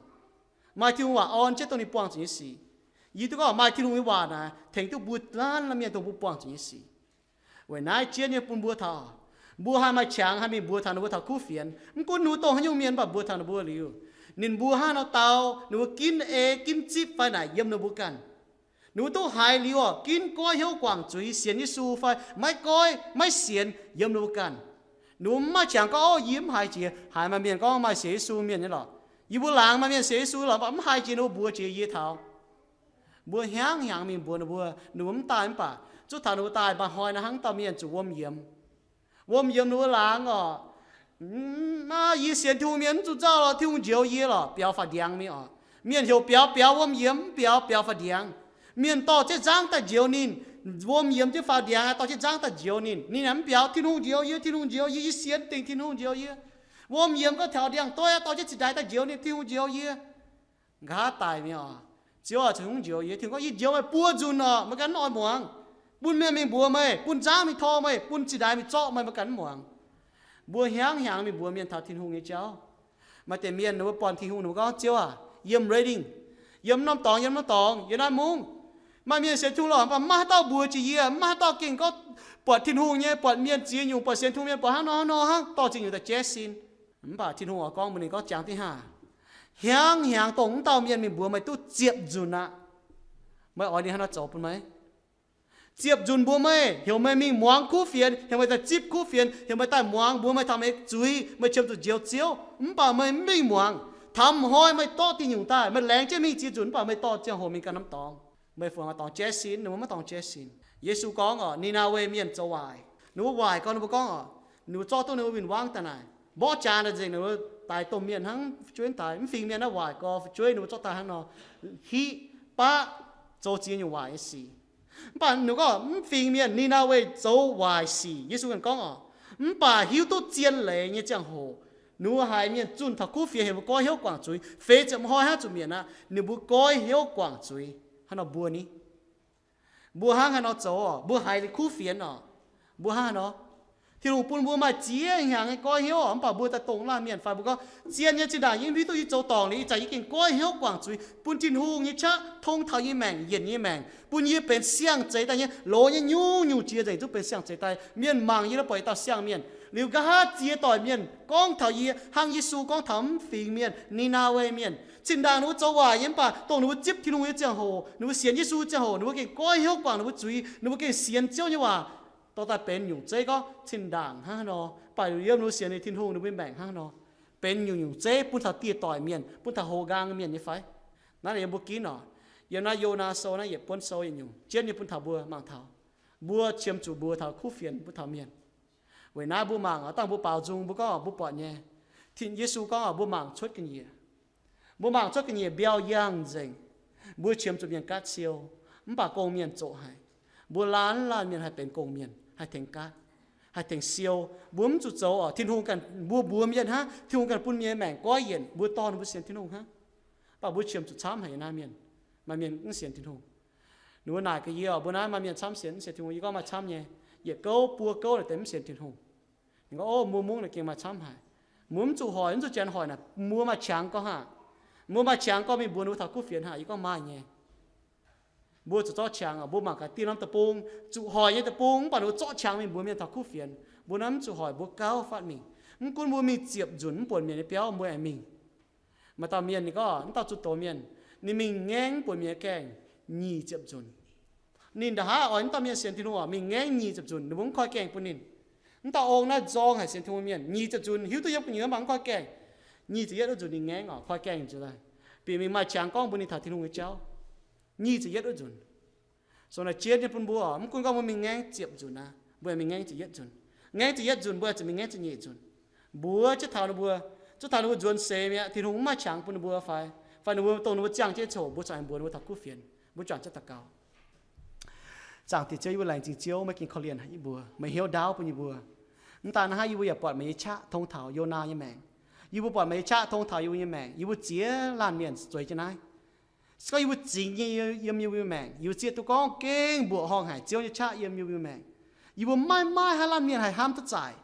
Maaih Tin-Hungh waac orn jienv dongh ninh buangh zuqc nyei sic. Yie duqv gorngv maaih Tin-Hungh nyei waac naaic tengx duqv mbuo laanh laanh mienh dongh mbuo buangh zuqc nyei sic. Weic naaiv jienv nyei bun mbuo taux, mbuo haih maaih qangx haih mingh mbuox taux ninh mbuo taux kuv fienx. Mv gunv ninh mbuo dongh haaix nyungc mienh, mv baac mbuox taux ninh mbuo liuz, ninh mbuo hnangv nor dau, ninh mbuo ginv ei ginv zipv fai naaic yiem ninh mbuo ganh. Ninh mbuo duqv haiz liuz oc, ginv goiv hnyouv guangc zuiz sienx Yesu fai maiv goiv maiv sienx yiem ninh mbuo ganh. Ninh mbuo mv maaih qangx gorngv, Orv, yie mv haiz jiex. Haiz maaih mienh gorngv maaih sienx Yesu mienh nyei lorqc. Yie mbuo laangz maaih mienh sienx Yesu lorqc, mv baac mv haiz jiex ninh mbuo mbuox jiex yie taux. Mbuo hnyangx-hnyangx mingh mbuox ninh mbuo, ninh mbuo mv daaih mv baac zuqc taux ninh mbuo daaih maaih hnoi naaiv hnangv dauh mienh zuqc wuom yiemx. Wuom yiemx ninh mbuo laangz oc, Aa, yie sienx Tin-Hungh mienh mv zuqc nzauh lorqc, Tin-Hungh njoux yie lorqc, biaux faaux ndiangx mingh oc. Mienh heuc biaux, biaux, wuom yiemx, mv biaux, biaux faaux ndiangx. Mienh dorh jienv nzangv daaih njoux ninh, wuom yiemx jienv faaux ndiangx, dorh jienv nzangv daaih njoux ninh. Ninh mv biaux, Tin-Hungh njoux yie, Tin-Hungh njoux yie, yie sienx dingc Tin-Hungh njoux yie. Wuom yiemx gorngv taux ndiangx-doiv dorh jienv zinh ndaix daaih njoux ninh, Tin-Hungh njoux yie. Nqa'haav daic mi'aqv. Ziouv aah, Tin-Hungh njoux yie. Tin-Hungh gorngv, yie njoux meih buo nzunc orqc, meih ganh mv oix muangx. Bun mienh mingh mbuox meih, bun nzangv mingh tor meih, bun zinh ndaix mingh zorqv meih, meih ganh mv muangx. Mbuo hnyangx-hnyangx mingh mbuox mienh taux Tin-Hungh nyei jauv. Maaih deix mienh ninh mbuo buatc Tin-Hungh, ninh mbuo gorngv, Ziouv aah, yiem reading, yiem norm dorngx, yiem norm dorngx, yiem naaiv mungv. Maaih mienh sienx Tin-Hungh lorqc, mv baac maiv maaih haaix dauh mbuox jiex yie, maiv maaih haaix dauh gengh gorngv buatc Tin-Hungh nyei, buatc mienh ziex nyungc, buatc sienx Tin-Hungh mienh buatc hnangv nor hnangv nor hnangv, dorh ziex nyungc daaih jaiv sin. Mv baac Tin-Hungh oix gorngv mbuox ninh gorngv, Jangx dingh haah, hnyangx-hnyangx dongh wuov dauh mienh mingh mbuox meih duqv ziepc nzunc aqv. Meih oix ninh haaix nor zoux bun meih? Ziepc nzunc mbuox meih, heuc meih mingh muangx kuv fienx, heuc meih daaih zipv kuv fienx, heuc meih daaih muangx, mbuox meih taux meih zuiz, meih qiemx zuqc njoux Ziouv. Mv baac meih mv mingh muangx. Taux m'hnoi meih dorqv diuh nyungc daaih, meih laengz jienv mingh ziex nzunc, mv baac meih dorh ziangh hoc mingh ganh norm dorngx. Meih fungc oix dorngx jaiv sin, ninh mbuo maiv dorngx jaiv sin. Yesu gorngv orqc, Ni^naa^we Mienh zoux waaic. Ninh mbuo waaic gorngv, ninh mbuo gorngv orqc, ninh mbuo zorqv duqv ninh mbuo win-wangv daaih naaic, mborqv jaax daaih nzengc, ninh mbuo daix domh mienh hnangv, fu'jueiv daix, mv fingx mienh naaiv waaic gorx, fu'jueiv ninh mbuo zorqv daaih hnangv nor, hiqv, baqv, zoux ziex nyungc waaic nyei sic. Mv baac ninh gorngv mv fingx mienh, Ni^naa^we zoux waaic sic. Yesu ganh gorngv orqc, mv baac hiuv duqv zien leiz nyei ziangh hoc, ninh mbuo haiz mienh zunh taux kuv fienx, heuc mbuo goiv hnyouv guangc zuiz, feix ziepc hnoi hnangv zuqc mietc aqv, ninh mbuo goiv hnyouv guangc zuiz. Hnangv nor mbuo ni? Mbuo hnangv haaix nor zoux orqc? Mbuo haiz liuz kuv fienx orqc? Mbuo hnangv haaix nor? Tin-Hungh bun mbuo maaih ziex hnyangx nyei goiv hnyouv orqc, mv baac mbuo daaih dongh laanh mienh fai mbuo gorngv, zien nyei zinh ndaangc yie mv hiuv duqv yie zoux dorngc liuz, ih zanc yie gengh goiv hnyouv guangc zuiz, bun Tin-Hungh nyei qaqv tong taux yie maengc, yienc yie maengc, bun yie benx siang-zeix daaih nyei, loz nyei nyungc-nyungc jiex nzengc duqv benx siang-zeix daaih. Mienh mangc yie nor buatc yie dauh siang-mienh. Liuz nqa'haav ziex doic mienh gorngv taux yie, hnangv Yesu gorngv taux mv fingx mienh, Ni^naa^we Mienh. Zinh ndaangc ninh mbuo zoux waaic nyei, mv baac dongh ninh mbuo zipv Tin-Hungh nyei ziangh hoc, ninh mbuo sienx Yesu ziangh hoc, ninh mbuo gengh goiv hnyouv guangc ninh mbuo zuiz, ninh mbuo gengh sienx Ziouv nyei waac, dorh daaih benx nyungc zeiv gorngv zinh ndaangc hnangv haaix nor. Mv baac yiem ninh mbuo sienx ninh Tin-Hungh, ninh mbuo nyei maengc hnangv haaix nor, benx nyungc-nyungc zeiv bun taux dieh doic mienh, bun taux houx nqaang mienh nyei fai? Naaiv yiem mbuo ginv orqc. Yiem naaiv Yonaa Sou naaiv yietc buonv sou yietc nyungc jienv nyei bun taux mbuo mangc taux. Mbuo qiemx zuqc mbuox taux kuv fienx bun taux mienh. Weic naaiv mbuo mangc, dangh mbuo baaux nzung mbuo gorngv mbuo buatc nyei, Tin, Yesu gorngv mbuo mangc cuotv ga'nyiec. Mbuo mangc cuotv ga'nyiec mbiauh yangh nzengc. Mbuo qiemx zuqc mienh gaatv siou, mv baac gong-mienh zoqc haic. Mbuo laanh laanh mienh haih benx gong-mienh, haih tengx gaatv, haih tengx siou. Mbuo mv zuqc zoux orqc, Tin-Hungh ganh, mbuo mbuox mienh hnangv, Tin-Hungh ganh bun mienh maengc goiv yienc, mbuo dorh ninh mbuo sienx Tin-Hungh hnangv. Mv baac mbuo qiemx zuqc camv haic yiem naaiv mienh. Maaih mienh mv sienx Tin-Hungh. Ninh mbuo naaic gaax yie orqc, mbuo naaiv maaih mienh camv sienx, mv sienx Tin-Hungh. Yie gorngv maaih camv nyei. Yietc gouv buo gouv naaic deix mv sienx Tin-Hungh. Ninh gorngv, Ov, mbuo mungv naaic gengh maaih camv haic. Mbuo mv zuqc hoic, mv zuqc janx hoic naaic, mbuo maaih qangx gorngv haah? Mbuo maaih qangx gorngv mingh mbuox ninh mbuo taux kuv fienx haah? Yie gorngv, Maaih nyei. Mbuo zuqc zorqv qangx orqc, mbuo mangc gaax dieh norm deic-bung, zuqc hoic nyei deic-bung, mv baac ninh mbuo zorqv qangx mingh mbuox mienh taux kuv fienx. Mbuo naaiv mv zuqc hoic, mbuo gauh fatv mingh. Mv gunv mbuo mingh ziepc nzunc mv buonc mienh nyei biauv, mbuo aengx mingh. Maaih dauh mienh ninh gorngv, mv dauh zunh doz mienh, ninh mingh ngaengv mv buonc mienh nyei gaengh nyic ziepc nzunc. Ninh nda'haav oix mv dauh mienh sienx Tin-Hungh orqc, mingh ngaengv nyic ziepc nzunc, ninh mbuo mv koi gaengh bun ninh. Mv dauh ong naaiv nzorng haic sienx Tin-Hungh mienh, nyic ziepc nzunc, ninh hiuv duqv yiem gu'nyuoz mv baac mv koi gaengh. Nyic ziepc yietv wuov nzunc ninh ngaengv orqc, koi gaengh nzunc daaih. Bieqc mingh maaih qangx gorngv mbuox ninh taux Tin-Hungh nyei jauv. Nyic ziepc yietv wuov nzunc. Sou naaic jienv nyei bun mbuo orqc, mv gunv gorngv mbuo mingh ngaengv ziepc nzunc aqv, mbuo mingh ngaengv ziepc yietv nzunc. Ngaengv ziepc yietv nzunc, mbuo zuqc mingh ngaengv ziepc nyeic nzunc. Mbuox jienv taux ninh mbuo, zuov taux ninh mbuo nzuonx seix mi'aqv, Tin-Hungh mv maaih qangx bun ninh mbuo fai, fai ninh mbuo dongh ninh mbuo ziangh jienv coc, mbuo zuqc aengx mbuox ninh mbuo taux kuv fienx. Mbuo juangc jienv daux gaux. Zaangc Diex Ziouv, yie mbuo laengz zingh Ziouv, meih gengh korv-lienh haic yie mbuo, meih hnyouv ndaauv bun yie mbuo. Mv daan hnangv, yie mbuo yaac buatc meih nyei qaqv tong taux Yonaa nyei maengc. Yie mbuo buatc meih nyei qaqv tong taux yie mbuo nyei maengc. Yie mbuo ziex laanh mienh zueiz jienv naaiv. Se gorngv yie mbuo zingx nyei yiem yie mbuo nyei maengc, yie mbuo zieqv duqv gorngv gengh mbuoqc horngh haic Ziouv nyei qaqv yiem yie mbuo nyei maengc. Yie mbuo maiv maaih haaix laanh mienh haih hnamv duqv zaaic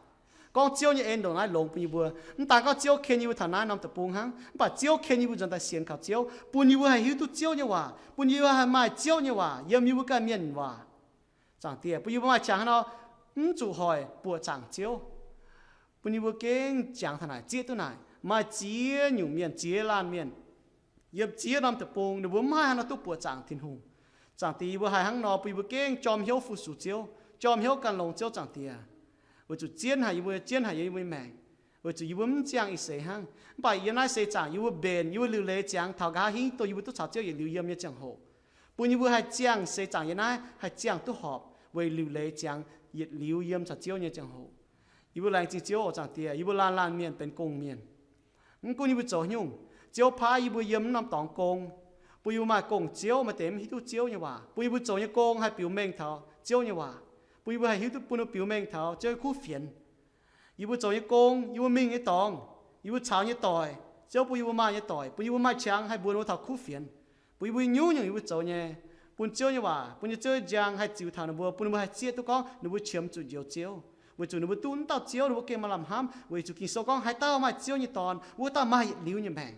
gorngv Ziouv nyei en ndongc naaiv longx bun yie mbuo. Mv daan gorngv Ziouv ken yie mbuo taux naaiv norm deic-bung hnangv, mv baac Ziouv ken yie mbuo nzuonx daaih sienx kaux Ziouv, bun yie mbuo haih hiuv duqv Ziouv nyei waac, bun yie mbuo haih maaih Ziouv nyei waac yiem yie mbuo ganh mienh waac. Zaangc Diex, bun yie mbuo maaih qangx hnangv nor, mv zuqc hoic buoqc zaangc Ziouv. Bun yie mbuo gengh jangx taux naaic, zieqv duqv naaic, maaih ziex nyungc mienh, ziex laanh mienh, yiem ziex norm deic-bung, ninh mbuo mv maaih haaix nor duqv buoqc zaangc Tin-Hungh. Zaangc Diex, yie mbuo haih hnangv nor bun yie mbuo gengh jorm hnyouv fu-sux Ziouv, jorm hnyouv gan longx Ziouv, Zaangc Diex. Weic zuqc zien haic yie mbuo, zien haic yie mbuo nyei maengc. Weic zuqc yie mbuo mv ziangh ih seix hnangv, mv baac yiem naaiv seix zaangc yie mbuo mbenc, yie mbuo liuc leiz ziangx taux nqa'haav hingv dongh yie mbuo duqv caux Ziouv yietc liuz yiem nyei ziangh hoc, bun yie mbuo haih ziangh seix zaangc yiem naaiv haih ziangh duqv horpc weic liuc leiz ziangx yietc liuz yiem caux Ziouv nyei ziangh hoc. Yie mbuo laengz zingh Ziouv oc, Zaangc Diex. Yie mbuo laanh laanh mienh benx gong-mienh. Mv gunv yie mbuo zoux haaix nyungc, Ziouv paaiv yie mbuo yiem naaiv norm dorngx gong, bun yie mbuo maaih gong-ziouv, maaih deix mv hiuv duqv Ziouv nyei waac, bun yie mbuo zoux nyei gong haih biux mengh taux Ziouv nyei waac, bun yie mbuo haih hiuv duqv, bun ninh mbuo biux mengh taux Ziouv nyei kuv fienx. Yie mbuo zoux nyei gong, yie mbuo mingh nyei dorngx, yie mbuo caux nyei doic, Ziouv bun yie mbuo maaih nyei doic, bun yie mbuo maaih qangx haih mbuox ninh mbuo taux kuv fienx, bun yie mbuo nyungc-nyungc yie mbuo zoux nyei, bun Ziouv nyei waac, bun nyei Ziouv nyei njang haih ziux taux ninh mbuo, bun ninh mbuo haih zieqv duqv gorngv ninh mbuo qiemx zuqc njoux Ziouv, weic zuqc ninh mbuo duqv wuov dauh Ziouv ninh mbuo gengh maaih lamh hnamv, weic zuqc Ging-Sou gorngv haaix dauh maaih Ziouv nyei Dorn, wuov dauh maaih yietc liuz nyei maengc.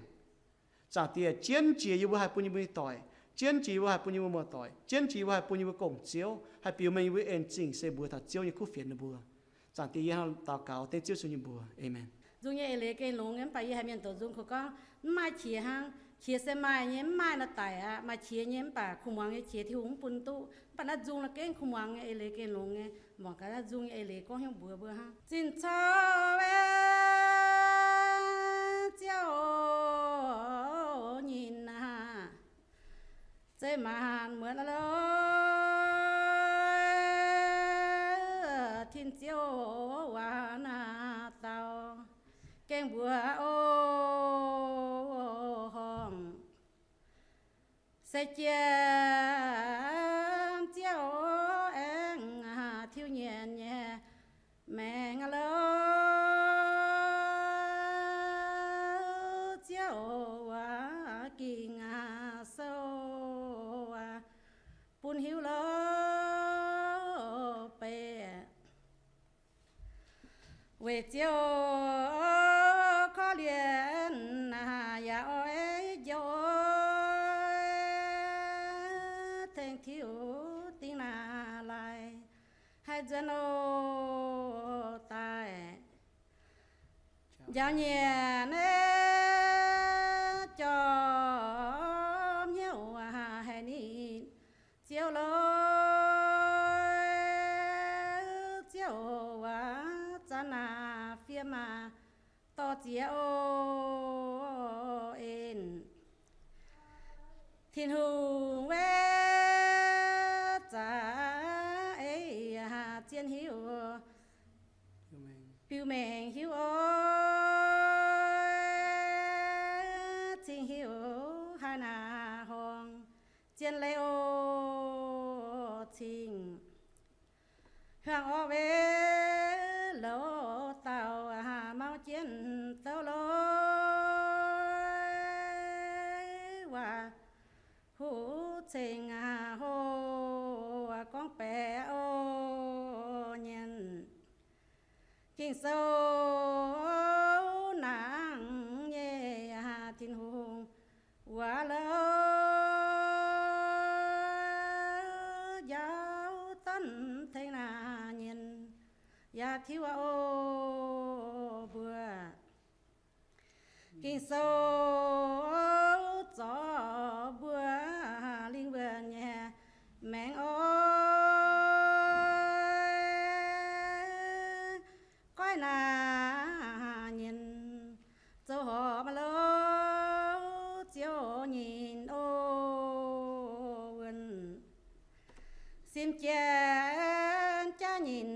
Zaangc Diex, jienv jiex yie mbuo haih bun yie mbuo nyei doic, jienv jiex yie mbuo haih bun yie mbuo muoz-doic, jienv jiex yie mbuo haih bun yie mbuo gong-ziouv, haih biux mengh yie mbuo en zingh se mbuox taux Ziouv nyei kuv fienx ninh mbuo. Zaangc Diex, yie hnangv daux gaux dengv Ziouv Yesu nyei mbuox. Aamen. Nzung nyei eix leiz gengh longx nyei, mv baac yie haiz mienh doqc nzung kungx gorngv, mv maaih qiex hnangv. Qiex se maaih nyei, mv maaih naaic daic aqv. Maaih qiex nyei mv baac kuh muangx nyei qiex Tin-Hungh mv bun duqv. Mv baac naaiv nzung naaiv gengh kuh muangx nyei eix leiz gengh longx nyei. Muangx gaax naaiv nzung nyei eix leiz gorngv hnyouv mbuox mbuo hnangv. Zinh cau, Ziouv, nyinh aac, zeiz maanc muotc lorqc, tin-ziouv waac naaic dauh gengh mbuox o, horngc se jiex Ziouv aengx tiuv nyienx nyei maengc lorqc. Ziouv waac Ging-Sou bun hiuv lorqc beiv. Weic Ziouv korv-lienh yaac oix njoux, tengx tiux dingh naaic laaix haih nzuonx oc daaih. Njaaux nyienc naaiv jorm hnyouv haic ninh Ziouv lorqc. Ziouv waac zanc naaic fiem aac, dorh ziex o en. Tin-Hungh wetv zaqc eix zien hiuv, biux mengh hiuv oc, cing hiuv haaix naaic horngh, zien leiz oc cing. Hiuang orqv weic louc dauh mauv jienv douc lorqc, waac huv ceng hoc gorngv baeqc oc nyienx. Ging-Sou nangc nyei Tin-Hungh waac lorqc, njaaux zanc tengx naaic nyienx yaac tiuv oc mbuo. Ging-Sou zorc mbuo lingh wuonh nyei maengc oc. Goiv naaic nyienx zoux horpc lorqc, Ziouv nyinh oc wuonh. Sim jienv jaav nyinh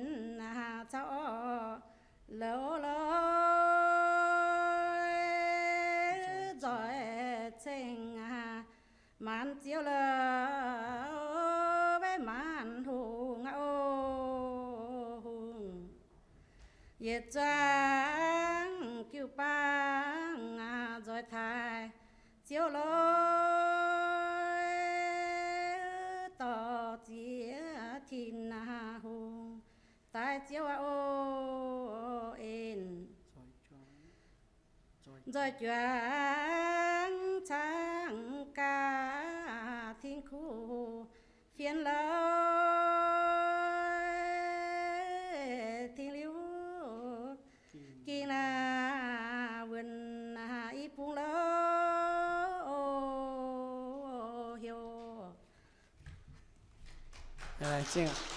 caux orqc louc lorqc, nzoih ceng maanc Ziouv lorqc, weic maanc hungh oc hungh. Yietc zuangx jiu-baang nzoih taaih Ziouv lorqc, dorh ziex Tin-Hungh daaih Ziouv oc en. Nzoih juangc caangv gaax tin-kuv fienx lorqc, tin-liuv ging naaic wuonh i bung lorqc oc heuc.